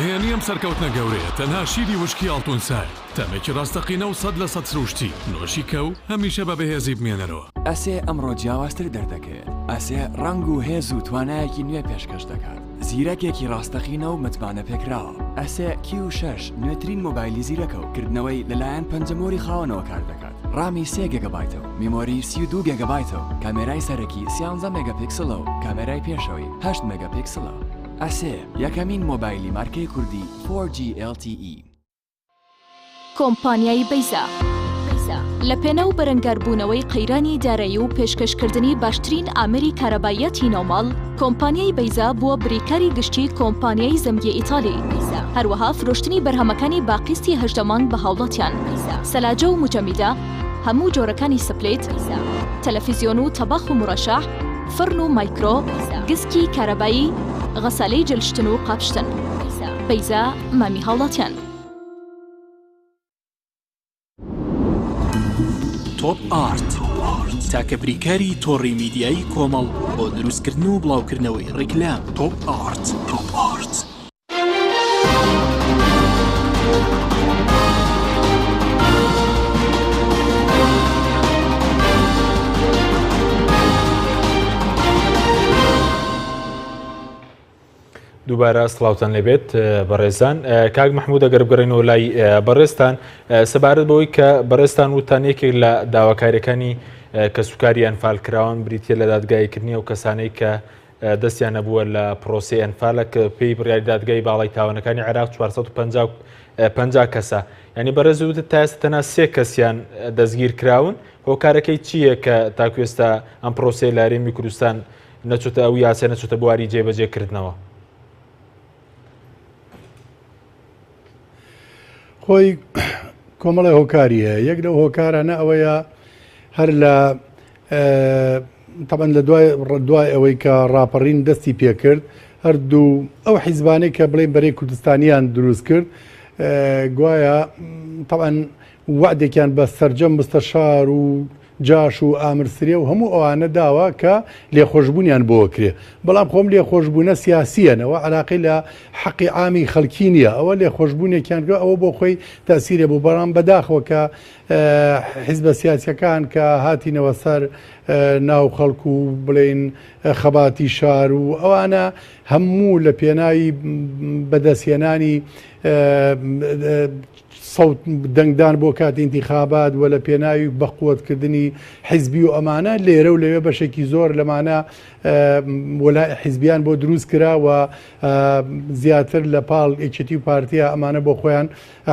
نهێنی ئەم سەرکەوتنە گەورەیە تەنها شیری وشکی ئاڵتون سایە، تامێکی ڕاستەقینە و 100% سروشتی، نۆشی کە و هەمیشە بە بەهێزی بمێنەرەوە.
ئەسێ ئەمڕۆ جیاوازتر دەردەکەوێت. ئەسێ ڕەنگ و هێز و توانایەکی نوێ پێشکەش دەکات. زیرەکێکی ڕاستەقینە و متمانەپێکراوە. ئەسێ کیو شەش نوێترین مۆبایلی زیرەکە و کردنەوەی لەلایەن پەنجەمۆری خاوەنەوە کاردەکات. ڕامی سێ گێگابایتە و میمۆری 32 گێگابایتە و کامێرای سەرەکی 13 مێگاپیکسڵە و کامێرای پێشەوەی هەشت مێگاپیکسڵە. ئەسێ یەکەمین مۆبایلی مارکەی کوردی 4G LTE.
کۆمپانیای بەیزا لە پێناو بەرەنگاربوونەوەی قەیرانی دارایی و پێشکەشکردنی باشترین ئامێری کارەباییاتی ناوماڵ، کۆمپانیای بەیزا بووە بریکاری گشتی کۆمپانیای زەمگی ئیتالی، هەروەها فرۆشتنی بەرهەمەکانی بە قیستی 18 مانگ بە هاوڵاتیان، سەلاجە و موجەمیدە، هەموو جۆرەکانی سپلیت، تەلەفیزیۆن و تەباخ و مورەشەح، فڕن و مایکرۆ، گسکی کارەبایی، غەسالەی جلشتن و قاپشتن. بەیزا مامی هاوڵاتیان.
تۆپ ئارت تاکە بریکاری تۆڕی میدیایی کۆمەڵ بۆ دروستکردن و بڵاوکردنەوەی ڕیکلام. تۆپ ئارت. تۆپ ئارت.
دووبارە سڵاوتان لێبێت بەڕێزان کاک مححمود ئەگەر بگەڕێنەوە لای بەڕێزتان سەبارەت بەوەی کە بەڕێزتان وتان یەکێک لە داواکاریەکانی کەسوکاری ئەنفالکراوان بریتە لە دادگاییکردنی ئەو کەسانەی کە دەستیان نەبووە لە پرۆسەی ئەنفالە کە پێی بڕیاری دادگای باڵای تاوانەکانی عێراق 450 کەسە ینی بەڕێز وتت تا ئێستا تەنها سێ کەسیان دەستگیر کراون هۆکارەکەی چییە کە تاکو ئێستا ئەم پرۆسەی لە هەرێمی کوردستان نەچۆتە ئەو یاسا نەچۆتە بواری جێبەجێ کردنەوە؟
خۆی کۆمەڵی هۆکاری هەیە یەک لەو هۆکارانە ئەوەیە هەر لە تەبەن لە دوای دوای ئەوەی کە ڕاپەڕین دەستی پێکرد هەردوو ئەو حیزبانەی کە بڵێن بەرەی کوردستانیان دروست کرد گوایە تەبەن وەعدێکیان بە سەرجەم مستەشار و جاش و ئامر سرێ و هەموو ئەوانە داوە کە لێخۆشبوونیان بۆ کرێ بەڵام خۆم لێخۆشبوونە سیاسییەن ئەوە عەلاقەی لە حەقی عامی خەڵکی نییە ئەوە لێخۆشبوونێکیان کرد ئەوە بۆ خۆی تەسیرێ بوو بەڵام بەداخەوە کە حیزبە سیاسیەکان کە هاتینەوە سەر ناو خەڵک و بڵێین خەباتی شار و ئەوانە هەموو لە پێناوی بەدەستهێنانی سەوت دەنگدان بۆ کاتی ئینتیخابات و لە پێناوی بەقوەتکردنی حیزبی و ئەمانە لێرە و لەوێ بەشێکی زۆر لەمانە وەلائی حیزبیان بۆ دروست کرا و زیاتر لە پاڵ یەکێتی و پارتیا ئەمانە بۆ خۆیان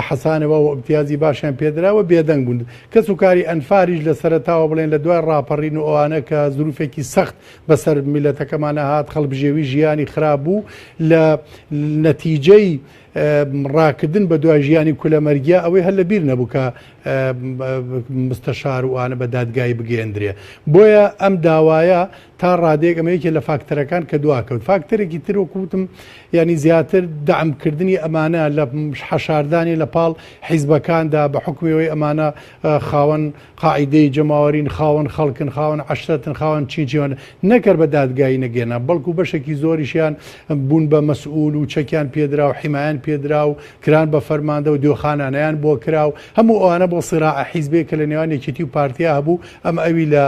حەسانەوە و ئیمتیازی باشیان پێدرا و بێدەنگ بوون. کەس و کاری ئەنفالیش لە سەرەتاوە بڵێن لە دوای ڕاپەڕین و ئەوانە کە زروفێکی سەخت بەسەر میللەتەکەمانە هات خەڵک بژێوی ژیانی خراپ بوو لە نەتیجەی ڕاکردن بە دوای ژیانی کولەمەرگیا ئەوەی هەر لە بیر نەبوو کە مستەشار و ئانە بە دادگایی بگەیەندرێ بۆیە ئەم داوایە تا ڕادەیەک ئەمە یەکێ لە فاکتەرەکان کە دواکەوت فاکتەرێکی تر وەکو وتم یانی زیاتر دەعم کردنی ئەمانە لە حەشاردانی لە پاڵ حیزبەکاندا بە حوکمی ئەوەی ئەمانە خاوەن قاعیدەی جەماوەرین خاوەن خەڵکن خاوەن عەشرەتن خاوەن چین چیوان نەکەر بە دادگایی نەگەێنا بەڵکو بەشێکی زۆریشیان بوون بە مەسئول و چەکیان پێدرا و حیمایان پێدرا و کران بە فەرماندە و دیۆخانانیان بۆ کرا و هەموو ئەوانە بۆ سیراع حیزبێک کە لە نێوان یەکێتی و پارتیا هەبوو ئەم ئەوی لە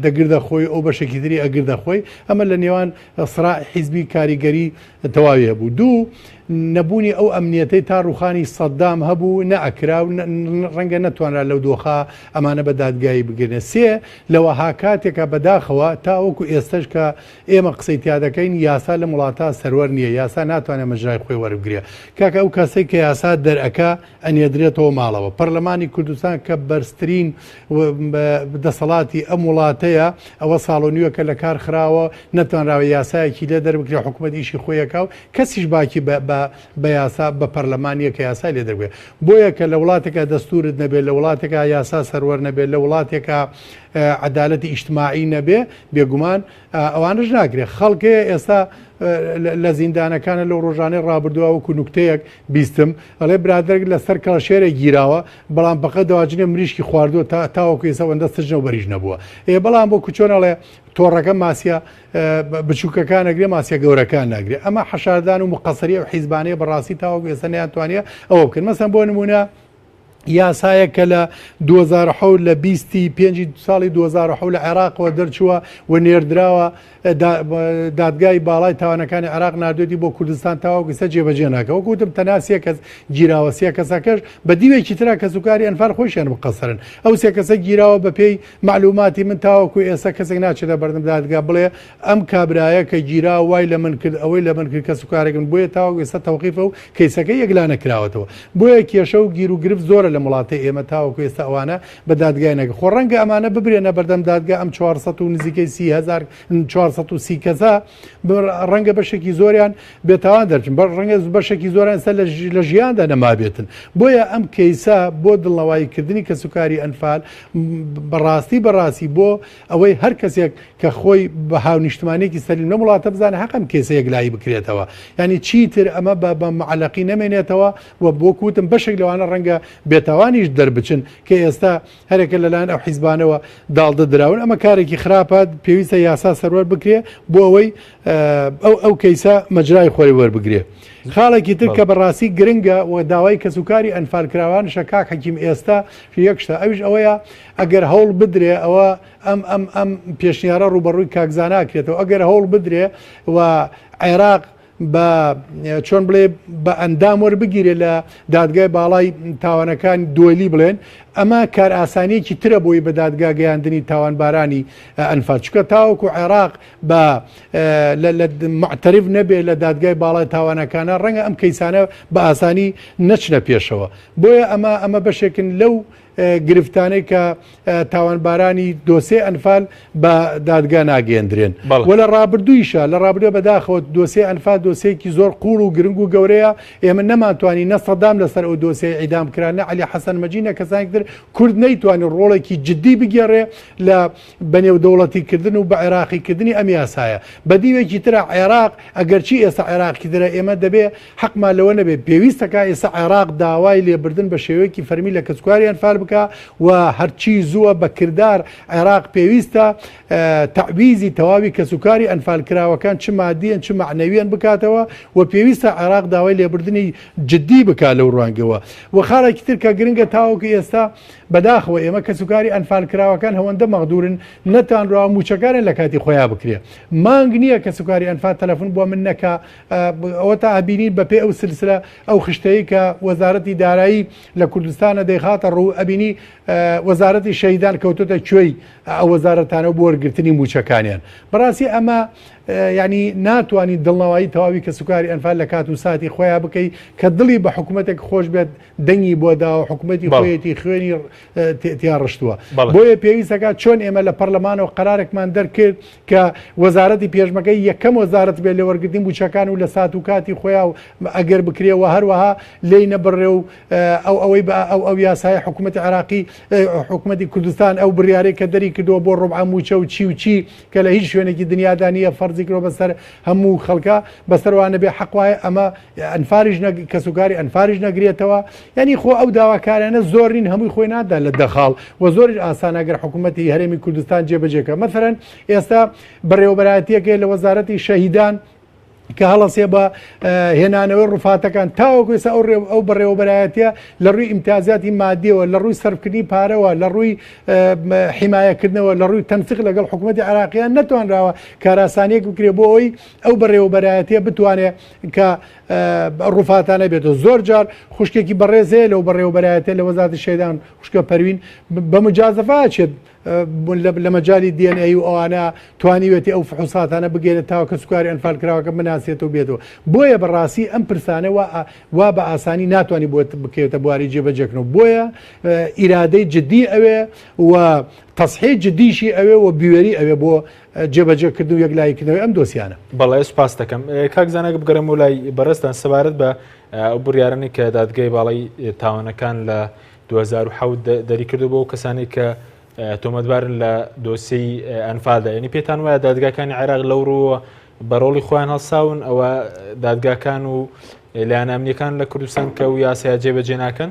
دەگردە خۆی ئەو بەشێکی تری ئەگردە خۆی ئەمە لە نێوان سڕاع حیزبی کاریگەری تەواوی هەبوو دوو نەبوونی ئەو ئەمنیەتەی تا ڕوخانی سەدام هەبوو نەئەکرا و ڕەنگە نەتوانرا لەو دۆخە ئەمانە بە دادگایی بگرنە سێ لەوەها کاتێکە بەداخەوە تا وەکو ئێستش کە ئێمە قسەی تیا دەکەین یاسا لەم وڵاتە سەروەر نییە یاسا ناتوانێت مەجرای خۆی وەربگرێ کاکە ئەو کەسەی کە یاسا دەرئەکا ئەنێدرێتەوە ماڵەوە. پەرلەمانی کوردستان کە بەرزترین دەسەڵاتی ئەم وڵاتەیە، ئەوە ساڵ و نیوێکە لە کار خراوە، نەتوانراوە یاسایەکی لێ دەربکرێ، حکومەت ئیشی خۆی ئەکا و کەسیش باکی بە یاسا بە پەرلەمان نییە کە یاسای لێ دەربکرێ. بۆیە کە لە وڵاتێکا دەستوورت نەبێ، لە وڵاتێکا یاسا سەروەر نەبێ، لە وڵاتێکا عەدالەتی ئیجتماعی نەبێ، بێگومان ئەوانەش ناکرێ. خەڵک هەیە ئێستا. لە زیندانەکانە لەو ڕۆژانەی ڕابردووە وەکو نوکتەیەک بیستم ئەڵێ برادەرێک لەسەر کەڵەشێرێک گیراوە بەڵام بەقە دەواجنێ مریشکی خواردووە تا تاوەکو ئێستا ئەوەندە سجنە و بەریش نەبووە ئێ بەڵام وەکو چۆن ئەڵێ تۆڕەکە ماسیە بچووکەکان ئەگرێ ماسیە گەورەکان ناگرێ ئەمە حەشاردان و مقەسەری ئەو حیزبانەیە بەڕاستی تاوەکو ئێستا نەیانتوانیە ئەوە بکەن مەسەن بۆ نمونە یاسایەک کە لە 2007 لە بیستی پێنجی ساڵی 2007 لە عێراقەوە دەرچووە و نێردراوە دادگای باڵای تاوانەکانی عێراق ناردوێتی بۆ کوردستان تاوەکو ئێستا جێبەجێ ناکە وەکو وتم تەنها سێ کەس گیراوە سێ کەسەکەش بە دیوێکی ترا کەسوکاری ئەنفال خۆیشیان مقەسەرن ئەو سێ کەسە گیراوە بەپێی مەعلوماتی من تاوەکو ئێستا کەسێک ناچێتە بەردەم دادگا بڵێ ئەم کابرایە کە گیرا وای لە من کرد ئەوەی لە من کرد کەسوکارێکم بۆیە تاوەکو ئێستا تەوقیفە و کەیسەکەی یەکلا نەکراوەتەوە بۆیە کێشە و گیر و گرفت زۆرە لەم وڵاتەی ئێمە تاوەکو ئێستا ئەوانە بە دادگای نەکە خۆ ڕەنگە ئەمانە ببرێنە بەردەم دادگا ئەم 400 و نزیکەی 30 هەزار 430 کەسە ڕەنگە بەشێکی زۆریان بێتاوان دەرچن بەر ڕەنگە بەشێکی زۆریان سەر لە ژیاندا نەمابێتن بۆیە ئەم کەیسە بۆ دڵنەواییکردنی کەسوکاری ئەنفال بەڕاستی بەڕاستی بۆ ئەوەی هەر کەسێک کە خۆی بە هاونیشتمانێکی سەلیم لەم وڵاتە بزانێت حەقە ئەم کەیسە یەکلایی بکرێتەوە یعنی چیتر ئەمە بە معەلەقی نەمێنێتەوە و وەکو وتم بەشێک لەوانە ڕەنگە بێتاوانیش دەربچن کە ئێستا هەرێکە لەلایەن ئەو حیزبانەوە داڵدە دراون ئەمە کارێکی خراپە پێویستە یاسا سەروەر بکرێ بۆ ئەوەی ئەو ئەو کەیسە مەجرای خۆی وەربگرێ خاڵێکی تر کە بەڕاستی گرنگە و داوای کەسوکاری ئەنفالکراوانشە کاک حەکیم ئێستا یەک شتە ئەویش ئەوەیە ئەگەر هەوڵ بدرێ ئەوە ئەم ئەم ئەم پێشنیارە ڕووبەڕووی کاک زانا کرێتەوە ئەگەر هەوڵ بدرێ و عێراق بە چۆن بڵێ بە ئەندام وەربگیرێ لە دادگای باڵای تاوانەکان دولی بڵێن ئەمە کارئاسانیەکی ترە بۆی بە دادگا گەیاندنی تاوانبارانی ئەنفال چونکە تاوەکو عێراق بە معتەرف نەبێ لە دادگای باڵای تاوانەکانە ڕەنگە ئەم کەیسانە بە ئاسانی نەچنە پێشەوە بۆیە ئەمە ئەمە بەشێکن لەو گرفتانەی کە تاوانبارانی دۆسێی ئەنفال بە دادگا ناگەیەندرێن و لە ڕابردوویشە لە ڕابردووە بەداخەوە دۆسێی ئەنفال دۆسێکی زۆر قوڵ و گرنگ و گەورەیە ئێمە نەمانتوانی نە سەدام لەسەر ئەو دۆسێی عیدام کرا نە عەلی حەسەن مەجی نە کەسانی تر کورد نەیتوانی ڕۆڵێکی جدی بگێڕێ لە بەنێودەوڵەتیکردن و بە عێراقیکردنی ئەم یاسایە. بە دیوێکی ترا عێراق، ئەگەرچی ئێستا عێراقی ترە، ئێمە دەبێ حەقمان لەوە نەبێ، پێویستەکا ئێستا عێراق داوای لێبردن بە شێوەیەکی فەرمی لە کەسوکاری ئەنفال بکا و هەرچی زووە بە کردار عێراق پێویستە تەعویزی تەواوی کەسوکاری ئەنفالکراوەکان چ مادیەن چ مەعنەویەن بکاتەوە و پێویستە عێراق داوای لێبردنی جدی بکا لەو ڕوانگەوە. و خاڵێکی تر کە گرنگە تاوەکو ئێستا بەداخەوە ئێمە کەسوکاری ئەنفالکراوەکان هەوەندە مەغدورن نەتانراوە موچەکانیان لە کاتی خۆیا بکرێ مانگ نییە کەسوکاری ئەنفال تەلەفون بۆ من نەکا ئەوە تا ئەبینین بەپێ ئەو سلسلە ئەو خشتەی کە وەزارەتی دارایی لە کوردستانە دەیخاتە ڕوو ئەبینی وەزارەتی شەهیدان کەوتۆتە کوێی ئەو وەزارەتانە بۆ وەرگرتنی موچەکانیان بەڕاستی ئەمە ینی ناتوانانی دڵنەوایی تەواوی کەسوکاری ئەنفال لە کات و ساتی خۆیان بکەی کە دڵی بە حکوومەتێک خۆش بێت دەنگی بۆ داوە حکوومەتی خۆیەتی خوێنی تیا ڕشتووە بۆیە پێویستەکە چۆن ئێمە لە پەرلەمانەوە قەرارێکمان دەرکرد کە وەزارەتی پێشمەکەی یەکەم وەزارەت بێت لە وەرگرتنی مووچەکان و لە سات و کاتی خۆیان و ئەگەر بکرێ و هەروەها لێی نەبڕێ و ئەو ئەوەی بە ئەو ئەو یاسای حکوومەتی عێراقی حکوومەتی کوردستان ئەو بڕیارەی کە دەری کردووە بۆ ڕوبعە مووچە و چی و چی کە لە هیچ شوێنێکی دنیادا نییە فەرزی کردووە بەسەر هەموو خەڵکە بەسەر وانە بێ حەق وایە ئەمە ئەنفالیش کەسوکاری ئەنفالیش نەگرێتەوە یعنی خۆ ئەو داواکارانە زۆر نین هەمووی خۆی نادا لە دەخاڵ و زۆریش ئاسانە گەر حکوومەتی هەرێمی کوردستان جێبەجێکە مەسەرەن ئێستا بەڕێوەبەرایەتیەکەی لە وەزارەتی شەهیدان کە هەڵەسێ بە هێنانەوەی ڕوفاتەکان تاوەکو ئێستا ئەو ئەو بەڕێوەبەرایەتیە لە ڕووی ئیمتیازاتی مادیەوە لە ڕووی سەرفکردنی پارەوە لە ڕووی حیمایەکردنەوە لە ڕووی تەنسیق لەگەڵ حکوومەتی عێراقیان نەتوانراوە کاراسانیەک بکرێ بۆ ئەوەی ئەو بەڕێوەبەرایەتیە بتوانێت کە ڕوفاتانە بێتەوە زۆر جار خوشکێکی بەڕێز هەیە لەو بەڕێوەبەرایەتیە لە وەزارەتی شەهیدان خوشکە پەروین بە مجازەفە ئەچێت لە مەجالی DNA و ئەوانە توانیوێتی ئەو فحوساتانە بگەێنێت تاوە کەسوکاری ئەنفالکراوەکە بناسێتەوە بێتەوە بۆیە بەڕاستی ئەم پرسانە وا بە ئاسانی ناتوانانی بۆ بکەوێتە بواری جێبەجێکردنەوە بۆیە ئیرادەی جدی ئەوێ و تەسحی جدیشی ئەوێ و بوێری ئەوێ بۆ جێبەجێکردن و یەکلاییکردنەوەی ئەم دۆسیانە.
بەڵێ سوپاست دەکەم. کاک زانا بگەڕێمەوە لای بەڕێزتان سەبارەت بە ئەو بڕیارانەی کە دادگای باڵای تاوانەکان لە 2007 دەریکردو بۆ ئەو کەسانەی کە تۆمەتبارن لە دۆسیەی ئەنفالدا یعنی پێتان وایە دادگاکانی عێراق لەو ڕووە بە ڕۆڵی خۆیان هەڵساون ئەوە دادگاکان و لایەنە ئەمنیەکان لە کوردستان کە و یاسایە جێبەجێ ناکەن؟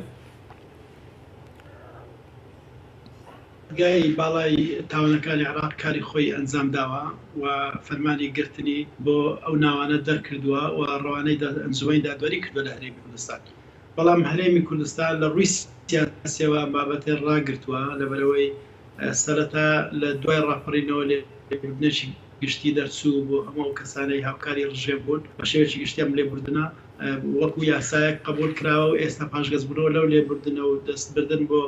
دادگای باڵای تاوانەکانی عێراق کاری خۆی ئەنجام داوە و فەرمانی گرتنی بۆ ئەو ناوانە دەرکردووە و ڕەوانەی ئەنجومەنی دادوەری کردووە لە هەرێمی کوردستان. بەڵام هەرێمی کوردستان لە ڕووی سیاسیەوە ئەم بابەتەی ڕاگرتووە، لەبەرئەوەی سەرەتا لە دوای ڕاپەڕینەوە لێبوردنێکی گشتی دەرچوو بۆ هەموو ئەو کەسانەی هاوکاری ڕژێم بوون، بە شێوەیەکی گشتی ئەم لێبوردنە وەکو یاسایەک قبوڵ کراوە و ئێستا پاشگەزبوونەوە لەو لێبوردنە و دەستبردن بۆ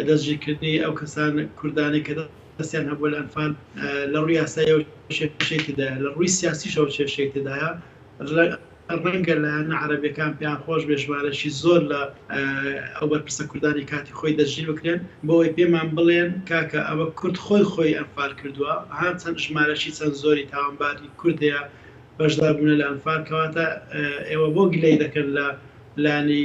دەستگیرکردنی ئەو کەسان کوردانەی کە دەستیان هەبووە لە ئەنفال لە ڕووی یاساییەوە کێشەی تێدایە، لە ڕووی سیاسیشەوە کێشەی تێدایە. ڕەنگە لایەنە عەرەبیەکان پێیان خۆش بێت ژمارەکی زۆر لە ئەو بەرپرسە کوردانەی کاتی خۆی دەستگیر بکرێن بۆ ئەوەی پێمان بڵێن کاکە ئەوە کورد خۆی خۆی ئەنفال کردووە ها چەند ژمارەکی چەند زۆری تاوانباری کورد هەیە بەشدار بوونە لە ئەنفال کەواتە ئێوە بۆ گلەی دەکەن لە لایەنی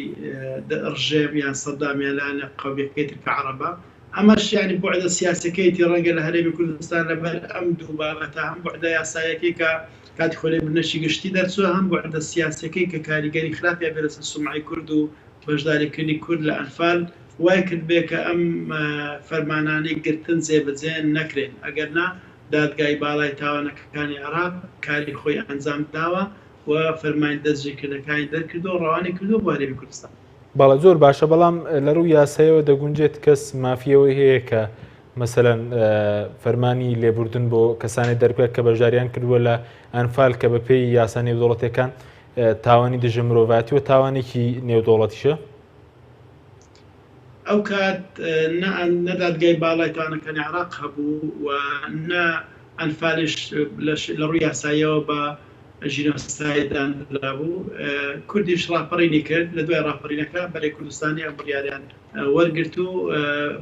ڕژێم یان سەدام یان لایەنە قەومیەکەی تر کە عەڕەبە ئەمەش یانی بوعدە سیاسیەکەیەتی ڕەنگە لە هەرێمی کوردستان لەبەر ئەم دوو بابەتە هەم بوعدە یاساییەکەی کە کاتی خۆی لێبوردنێکی گشتی دەرچووە هەم بوعدە سیاسیەکەی کە کاریگەری خراپی ئەبێ لەسەر سومعەی کورد و بەشداریکردنی کورد لە ئەنفال وای کردبێ کە ئەم فەرمانانەی گرتن جێبەجێ نەکرێن ئەگەر نا دادگای باڵای تاوانەکانی عێراق کاری خۆی ئەنجام داوە و فەرمانی دەستگیرکردنەکانی دەرکردووە و ڕەوانەی کردووە بۆ هەرێمی کوردستان.
بەڵێ زۆر باشە بەڵام لە ڕووی یاسایەوە دەگونجێت کەس مافی ئەوەی هەیە کە مەسەلەن فەرمانی لێبوردن بۆ کەسانی دەربکات کە بەشداریان کردووە لە ئەنفال کە بەپێی یاسا نێودەوڵەتیەکان تاوانی دژە مرۆڤایەتی و تاوانێکی نێودەوڵەتیشە؟
ئەو کات نە دادگای باڵای تاوانەکانی عێراق هەبوو و نە ئەنفالیش لە ڕووی یاساییەوە بە ژینۆساید دانرابوو، کوردیش ڕاپەڕینی کرد، لە دوای ڕاپەڕینەکە بەرەی کوردستانی ئەم بڕیارەیان وەرگرت و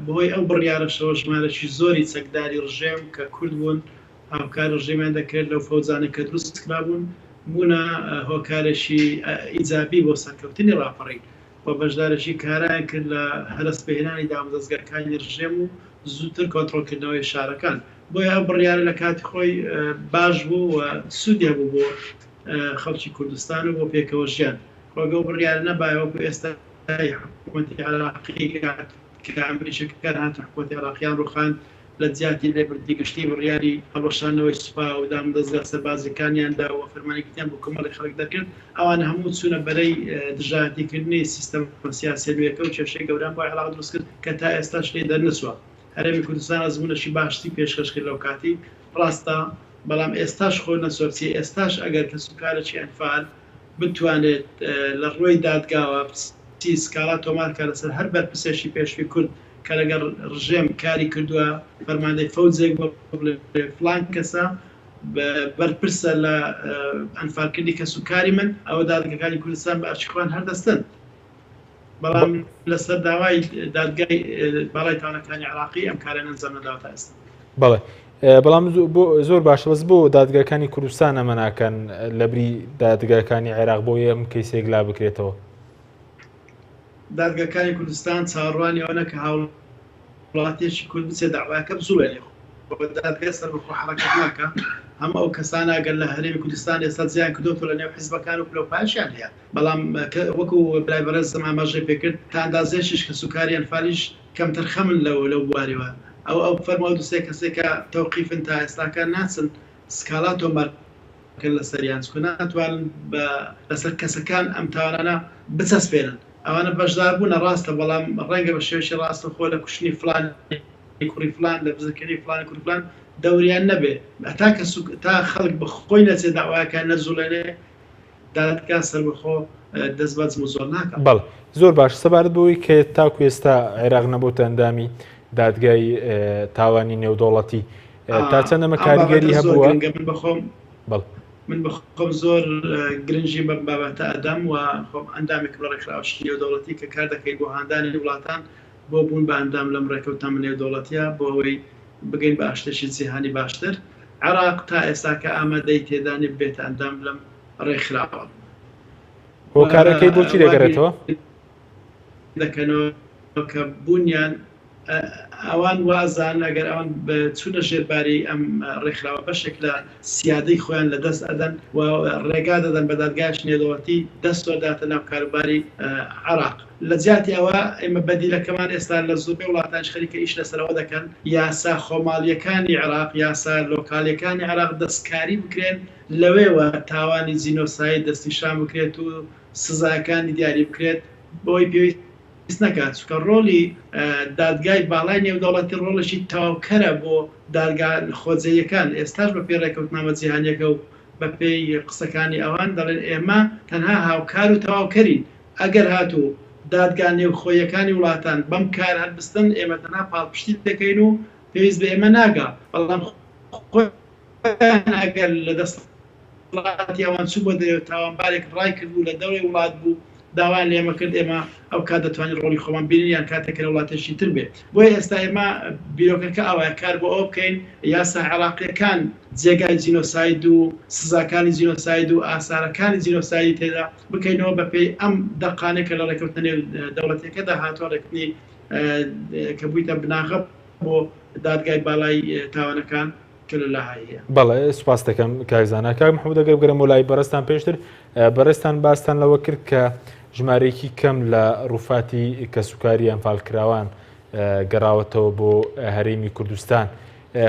بەهۆی ئەو بڕیارەشەوە ژمارەکی زۆری چەکداری ڕژێم کە کورد بوون هاوکاری ڕژێمیان دەکرد لەو فەوجانەی کە دروست کرابوون بوونە هۆکارێکی ئیجابی بۆ سەرکەوتنی ڕاپەڕین و بەشدارێکی کارایان کرد لە هەرەس پێهێنانی دامودەزگاکانی ڕژێم و زووتر کۆنترۆڵکردنەوەی شارەکان. بۆیە ئەو بڕیارە لە کاتی خۆی باش بوو و سوودی هەبوو بۆ خەڵکی کوردستان و بۆ پێکەوە ژیان. خۆ ئەگەر ئەو بڕیارە نەبایە وەکو ئێستای حکوومەتی عێراقی کە ئەمریکییەکان هاتن حکوومەتی عێراقیان ڕووخاند لە جیاتی لێبردنی گشتی بڕیاری هەڵوەشاندنەوەی سوپا و دامودەزگا سەربازییەکانیان دا و فەرمانی گرتنیان بۆ کۆمەڵێک خەڵک دەرکرد ئەوان هەموو چوونە بەرەی دژایەتیکردنی سیستەمە سیاسییە نوێیەکە و کێشەی گەورەیان بۆ عێراق دروست کرد کە تا ئێستاش لێی دەرنەچووە. هەرێمی کوردستان ئەزموونێکی باشتری پێشکەش کرد لەو کاتی، ڕاستە، بەڵام ئێستاش خۆ نەچووە بچێ، ئێستاش ئەگەر کەسوکارێکی ئەنفال بتوانێت لە ڕووی دادگاوە بچی سکاڵا تۆمار بکات لەسەر هەر بەرپرسێکی پێشووی کورد کە لەگەڵ ڕژێم کاری کردووە، فەرماندەی فەوجێک بووە بڵێ فڵان کەسە بەرپرسە لە ئەنفالکردنی کەسوکاری من، ئەوە دادگاکانی کوردستان بە ئەرکی خۆیان هەر دەستن. بەڵام لەسەر داوای دادگای باڵای تاوانەکانی عێراقی ئەم کارە ئەنجام نەداوە تا ئێستا.
بەڵێ بەڵام زۆر باشە بەس بۆ دادگاکانی کوردستان ئەمە ناکەن لەبری دادگاکانی عێراق بۆ ئەم کەیسێک لا بکرێتەوە؟
دادگاکانی کوردستان چاوەڕوانی ئەوە کە هاوڵاتیەکی کورد بچێت داواکە بجوڵێنێ دادگا سەربەخۆ حەڕەکەت ناکە هەموو ئەو کەسانە ئەگەر لە هەرێمی کوردستان ئێستا زیان کردۆتەوە لە نێو حیزبەکان و پلەوپایەشیان هەیە بەڵام وەکو برای بەڕێزم ئاماژەی پێکرد تا ئەندازەیەکیش کەسوکاری ئەنفالیش کەمتەرخەمن لەو لەو بوارەوە ئەو ئەو فەرموو ئەو دوسێ کەسەی کە تەوقیفن تا ئێستاکە ناچن سکاڵا تۆمار بکەن لەسەریان چونکە ناتوانن بە لەسەر کەسەکان ئەم تاوانانە بچەسپێنن ئەوانە بەشدار بوونە ڕاستە بەڵام ڕەنگە بە شێوەیەکی ڕاستەوخۆ لە کوشتنی فڵانی کوڕی فڵان لە بزرکردنی فڵانی کوڕی فڵان دەوریان نەبێ هەتا کەسو تا خەڵک بە خۆی نەچێ دەعوایەکان نەجوڵێنێ دادگا سەربەخۆ دەست بە جموجۆڵ ناکات.
بەڵێ زۆر باش سەبارەت بەوەی کە تاکو ئێستا عێراق نەبۆتە ئەندامی دادگای تاوانی نێودەوڵەتی تا چەند ئەمە
ئەم بابەتە
کاریگەری
زۆر
هەبووە؟
گرنگە من بەخۆم
بەڵێ.
من بەخۆم زۆر گرنگی بەم بابەتە ئەدەم و خۆم ئەندامێکم لە ڕێکخراوەکی نێودەوڵەتی کە کار دەکەین بۆ هاندانی وڵاتان بۆ بوون بە ئەندام لەم ڕێکەوتنامە نێودەوڵەتیە بۆ ئەوەی بگەین بە ئاشتێکی جیهانی باشتر. عێراق تا ئێستاکە ئامادەی تێدا نیە ببێتە ئەندام لەم ڕێکخراوە.
هۆکارەکەی بۆ چی دەگەرێتەوە؟
دەکەنەوە کە بوونیان. ئەوان وا ئەزانن ئەگەر ئەوان چوونە ژێر باری ئەم ڕێکخراوە بەشێک لە سیادەی خۆیان لە دەست ئەدەن و ڕێگا دەدەن بە دادگایەکی نێودەوڵەتی دەست وەرداتە ناو کاروباری عێراق. لە جیاتی ئەوە ئێمە بەدیلەکەمان ئێستا لە زۆربەی وڵاتانیش خەریکە ئیش لەسەر ئەوە دەکەن یاسا خۆماڵییەکانی عێراق، یاسا لۆکالییەکانی عێراق دەستکاری بکرێن، لەوێوە تاوانی جینۆساید دەستنیشان بکرێت و سزاکانی دیاری بکرێت بەوەی پێویست نەکات، چونکە ڕۆڵی دادگای باڵای نێودەوڵەتی ڕۆڵێکی تەواوکەرە بۆ دادگا خۆجێیەکان، ئێستاش بەپێی ڕێککەوتنامە جیهانییەکە و بەپێی قسەکانی ئەوان دەڵێن ئێمە تەنها هاوکار و تەواوکەرین، ئەگەر هاتوو دادگا نێوخۆییەکانی وڵاتان بەم کار هەلبستن ئێمە تەنها پاڵپشتی دەکەین و پێویست بە ئێمە ناگا، بەڵام خۆیان ئەگەر لە دەسەڵاتی ئەوان چوو بۆ دەرێ و تاوانبارێک ڕایکردبوو لە دەرەوەی وڵات بوو داوایان لە ئێمە کرد ئێمە ئەو کات دەتوانین ڕۆڵی خۆمان بینین یان کاتێک کە لە وڵاتێکی تر بێ. بۆیە ئێستا ئێمە بیرۆکەکە ئاوایە کار بۆ ئەوە بکەین یاسا عێراقییەکان جێگای جینۆساید و سزاکانی جینۆساید و ئاسارەکانی جینۆسایدی تێدا بکەینەوە بە پێی ئەم دەقانەی کە لە ڕێکەوتنە نێو دەوڵەتییەکەدا هاتووە ڕێکخستنی کە بوویتە بناغە بۆ دادگای باڵای تاوانەکان کە لە لاهای هەیە.
بەڵێ سوپاست دەکەم کاک زانا. کاک محمود ئەگەر بگەرێمەوە لای بەڕێزتان پێشتر بەڕێزتان باستان لەوە کرد کە ژمارەیەکی کەم لە ڕووفاتی کەسوکاری ئەنفالکراوان گەڕاوەتەوە بۆ هەرێمی کوردستان.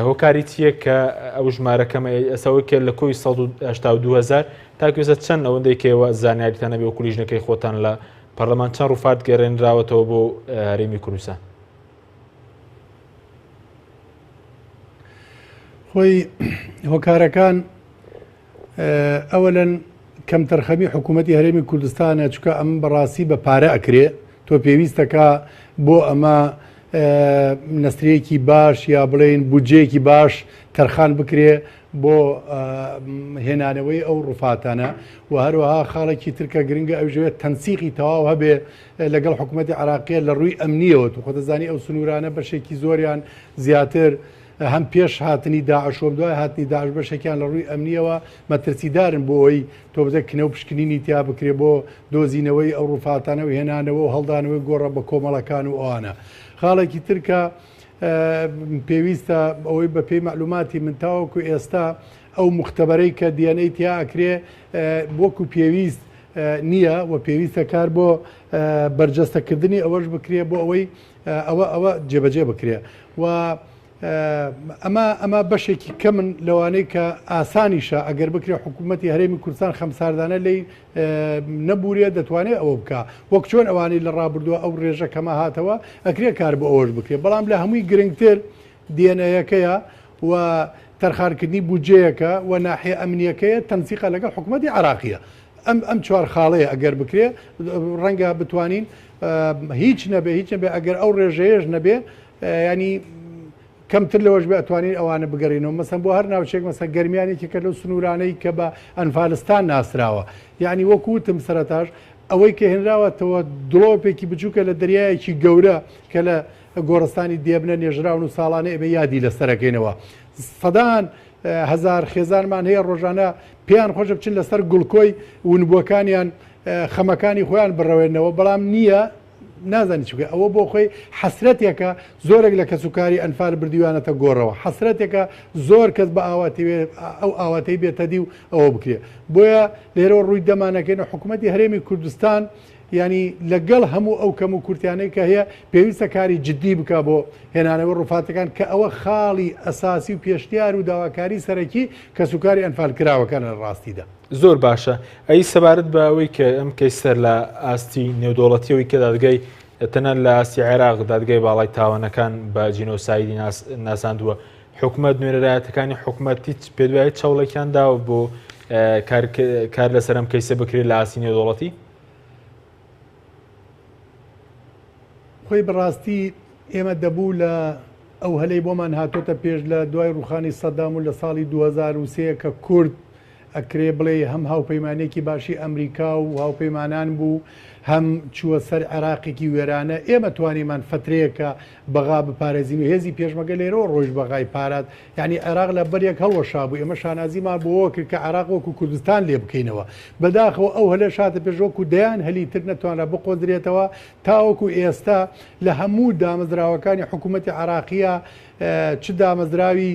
هۆکاری چییە کە ئەو ژمارە کەمە ئێستا کە لە کۆی 1970 هزار تاکو ئێستا چەند ئەوەندەی کەەوە زانیاریتان هەبێ وەکو لیژنەکەی خۆتان لە پەرلەمان چەند ڕووفات گەڕێنراوەتەوە بۆ هەرێمی کوردستان؟
خۆی هۆکارەکان ئەوەلەن کەمتەرخەمی حکوومەتی هەرێمی کوردستانە چکە ئەم بەڕاستی بە پارە ئەکرێ تۆ پێویستەکە بۆ ئەمە نەسرەیەکی باش یا بڵێین بودجەیەکی باش تەرخان بکرێ بۆ هێنانەوەی ئەو ڕوفاتانە و هەروەها خاڵێکی ترکە گرنگە ئەوژەوێت تەنسیقی تەواو هەبێ لەگەڵ حکوومەتی عراقیە لە ڕووی ئەمنیەوە تو خۆتەزانی ئەو سنوورانە بەشێکی زۆریان زیاتر هەم پێش هاتنی داعش و دوای هاتنی داعش بەشێکیان لە ڕووی ئەمنیەوە مەترسیدارن بۆ ئەوەی تۆ بزە کنە و پشکنینی تیا بکرێ بۆ دۆزینەوەی ئەو ڕوفاتانە و هێنانەوە و هەڵدانەوەی گۆڕە بە کۆمەڵەکان و ئەوانە. خاڵێکی تر کە پێویستە ئەوەی بە پێی مەعلوماتی من تاوەکو ئێستا ئەو موختەبەرەی کە DNA تیا ئەکرێ وەکو پێویست نییە و پێویستە کار بۆ بەرجەستەکردنی ئەوەش بکرێ بۆ ئەوەی ئەوە ئەوە جێبەجێ بکرێ و ئەمە ئەمە بەشێکی کەمن لەوانەی کە ئاسانیشە ئەگەر بکرێت حکوومەتی هەرێمی کوردستان خەمساردانە لی نەبورێ دەتوانێت ئەوە بکە وەک چۆن ئەوانەی لە ڕابردووە ئەو ڕێژە کەمە هاتەوە ئەکرێ کار بۆ ئەوەش بکرێت بەڵام لە هەمووی گرنگتر دیێنەیەکەیە و تەرخانکردنی بودجەیەکە و ناحیە ئەمنیەکەیە تەنسیقە لەگەڵ حکوومەتی عراقیە ئەم ئەم چوار خاڵەیە ئەگەر بکرێ ڕەنگە بتوانین هیچ نەبێ هیچ نەبێ ئەگەر ئەو ڕێژەیەش نەبێ ینی کەمتر لەوەش بێ ئەتوانین ئەوانە بگەڕینەوە مەسەن بۆ هەر ناوچێک مەسە گەرمیان یەکێکە لەو سنوورانەی کە بە ئەنفالستان ناسراوە یعنی وەکو وتم سەرەتاش ئەوەی کە هێنراوەتەوە دڵۆپێکی بچووکە لە دەریایەکی گەورە کە لە گۆڕستانی دێبنە نێژراون و ساڵانە ئێمە یادی لەسەرەکەینەوە سەدان هەزار خێزانمان هەیە ڕۆژانە پێیان خۆشە بچن لەسەر گوڵکۆی ونبووەکانیان خەمەکانی خۆیان بڕەوێنەوە بەڵام نییە نازانی چ بکەی ئەوە بۆ خۆی حەسرەتێکە زۆرێک لە کەسوکاری ئەنفال بردیوانەتە گۆڕەوە حەسرەتێکە زۆر کەس بە ئاواتی ئەو ئاواتەی بێتەدی و ئەوە بکرێ بۆیە لێرەوە ڕووی دەمانەکەین و حکوومەتی هەرێمی کوردستان ینی لەگەڵ هەموو ئەو کەم و کورتیانەی کە هەیە پێویستە کاری جددی بک بۆ هێنانەوە ڕوفاتەکان کە ئەوە خاڵی ئەساسی و پێشتیار و داواکاری سەرەکی کەسوکاری ئەنفال کراوەکانە لە ڕاستیدا.
زۆر باشە ئەی سەبارەت بە ئەوەی کە ئەم کەیسە لە ئاستی نێودەوڵەتیەوەی کە دادگای تەنانەت لە ئاستی عێراق دادگای باڵای تاوانەکان بە جینۆسایدی ناساندووە حکومەت نوێنەرایەتەکانی حکومەت هیچ پێدوای چەوڵێکیان داوە بۆ کار لەسەر ئەم کەیسە بکرێت لە ئاستی نێودەوڵەتی؟
خۆی بەڕاستی ئێمە دەبوو لە ئەو هەلەی بۆمان هاتۆتە پێش لە دوای ڕوخانی سەدام و لە ساڵی 2023 کە کورد. ئەکرێ بڵێی هەم هاوپەیمانێکی باشی ئەمریکا و هاوپەیمانان بوو، هەم چووە سەر عێراقێکی وێرانە، ئێمە توانیمان فەترەیەکە بەغا بپارێزین و هێزی پێشمەگە لێرەوە ڕۆیشت بەغای پاراست، یانی عێراق لە بەریەک هەڵوەشابوو، ئێمە شانازیمان بەوە کرد کە عێراق وەکو کوردستان لێ بکەینەوە، بەداخەوە ئەو هەلەش هاتە پێش وەکو دەیان هەلی تر نەتوانرا بقۆزرێتەوە، تاوەکو ئێستا لە هەموو دامەزراوەکانی حکوومەتی عێراقییە چ دامەزراوی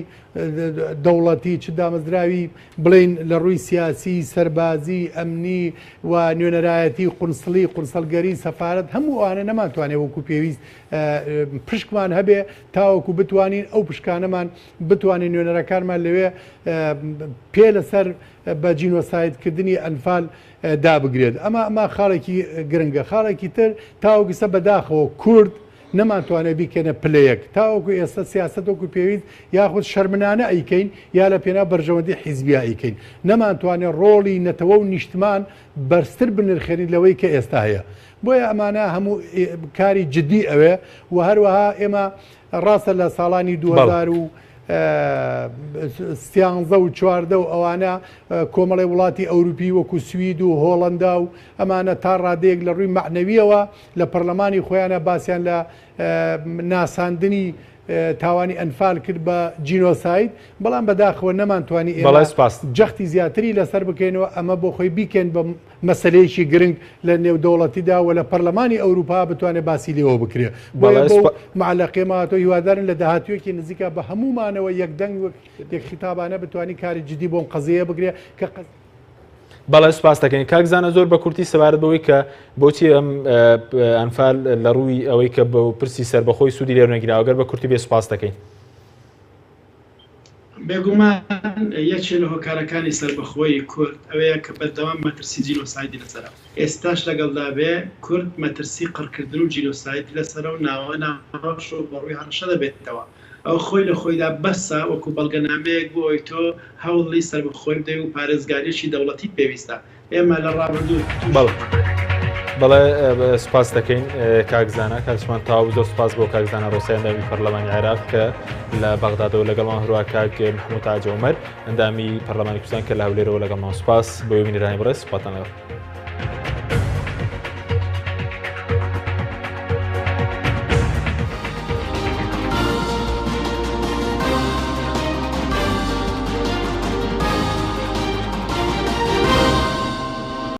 دەوڵەتی، چ دامەزراوی بڵێین لە ڕووی سیاسی، سەربازی، ئەمنی و نوێنەرایەتی، قونسڵی، قونسەڵگەری، سەفارەت، هەموو ئەوانە نەمانتوانێ وەکو پێویست پشکمان هەبێ تاوەکو بتوانین ئەو پشکانەمان بتوانین نوێنەرەکانمان لەوێ پێ لەسەر بە جینۆسایدکردنی ئەنفال دابگرێت. ئەمە ئەمە خاڵێکی گرنگە. خاڵێکی تر تاوەکو ئیستا بەداخەوە کورد نەمانتوانێت بیکەینە پلە یەک تاوەکو ئێستا سیاسەت وەکو پێویست یاخود شەرمنانە ئەیکەین یا لە پێناو بەرژەوەندی حیزبیا ئەیکەین نەمانتوانێت ڕۆڵی نەتەوە و نیشتمان بەرزتر بنرخێنین لەوەی کە ئێستا هەیە بۆیە ئەمانە هەموو کاری جدی ئەوێ و هەروەها ئێمە ڕاستە لە ساڵانی 2000 سیانزە و چواردە و ئەوانە کۆمەڵی وڵاتی ئەوروپی وەکو سوید و هۆڵندا و ئەمانە تا ڕادەیەک لە ڕووی مەعنەویەوە لە پەرلەمانی خۆیانە باسیان لە ناساندنی تاوانی ئەنفال کرد بە جینۆساید بەڵام بەداخەوە نەمانتوانی ئێمە جەختی زیاتری لەسەر بکەینەوە ئەمە بۆ خۆی بیکەین بە مەسەلەیەکی گرنگ لە نێودەوڵەتیدا و لە پەرلەمانی ئەوروپا بتوانێت باسی لێوە بکرێ بۆیە بەو معلەقێ ماتۆ هیوادارن لە داهاتوویەکی نزیکە بە هەموومانەوە یەک دەنگ وەک یەک خیتابانە بتوانین کاری جدی بۆم قەزیە بگرێ کە قەز
بەڵێ سپاس دەکەین کاک زانا زۆر بە کورتی سەبارەت بەوەی کە بۆچی ئەم ئەنفال لە ڕووی ئەوەی کە بە پرسی سەربەخۆی سوودی لێ نەگیراوە گەر بە کورتی بێ سپاس دەکەین.
بێگومان یەکێ لە هۆکارەکانی سەربەخۆیی کورد ئەوەیە کە بەردەوام مەترسی جینۆسایدی لەسەرە. ئێستاش لەگەڵدا بێ کورد مەترسی قڕکردن و جینۆسایدی لەسەرە و ناوە ناوەش ڕووبەڕووی هەڕەشە دەبێتەوە. ئەوە خۆی لە خۆیدا بەسە وەکو بەڵگەنامەیەک بۆ ئەوەی تۆ هەوڵی سەربەخۆیی بدەی و پارێزگارییەکی دەوڵەتیت پێویستە. ئێمە لە ڕابردوو تووشی.
بەڵێ سوپاس دەکەین کاک زانا کاتشمان تەواو زۆر سوپاس بۆ کاک زانا ڕۆسای ئەندامی پەرلەمانی عێراق کە لە بەغدادەوە لەگەڵمان هەروە کاک محمود تاج عومەر ئەندامی پەرلەمانی کوردستان کە لە هەولێرەوە لەگەڵمان سوپاس بۆ بینەرانی بەڕێز سوپاتان لەگەڵ.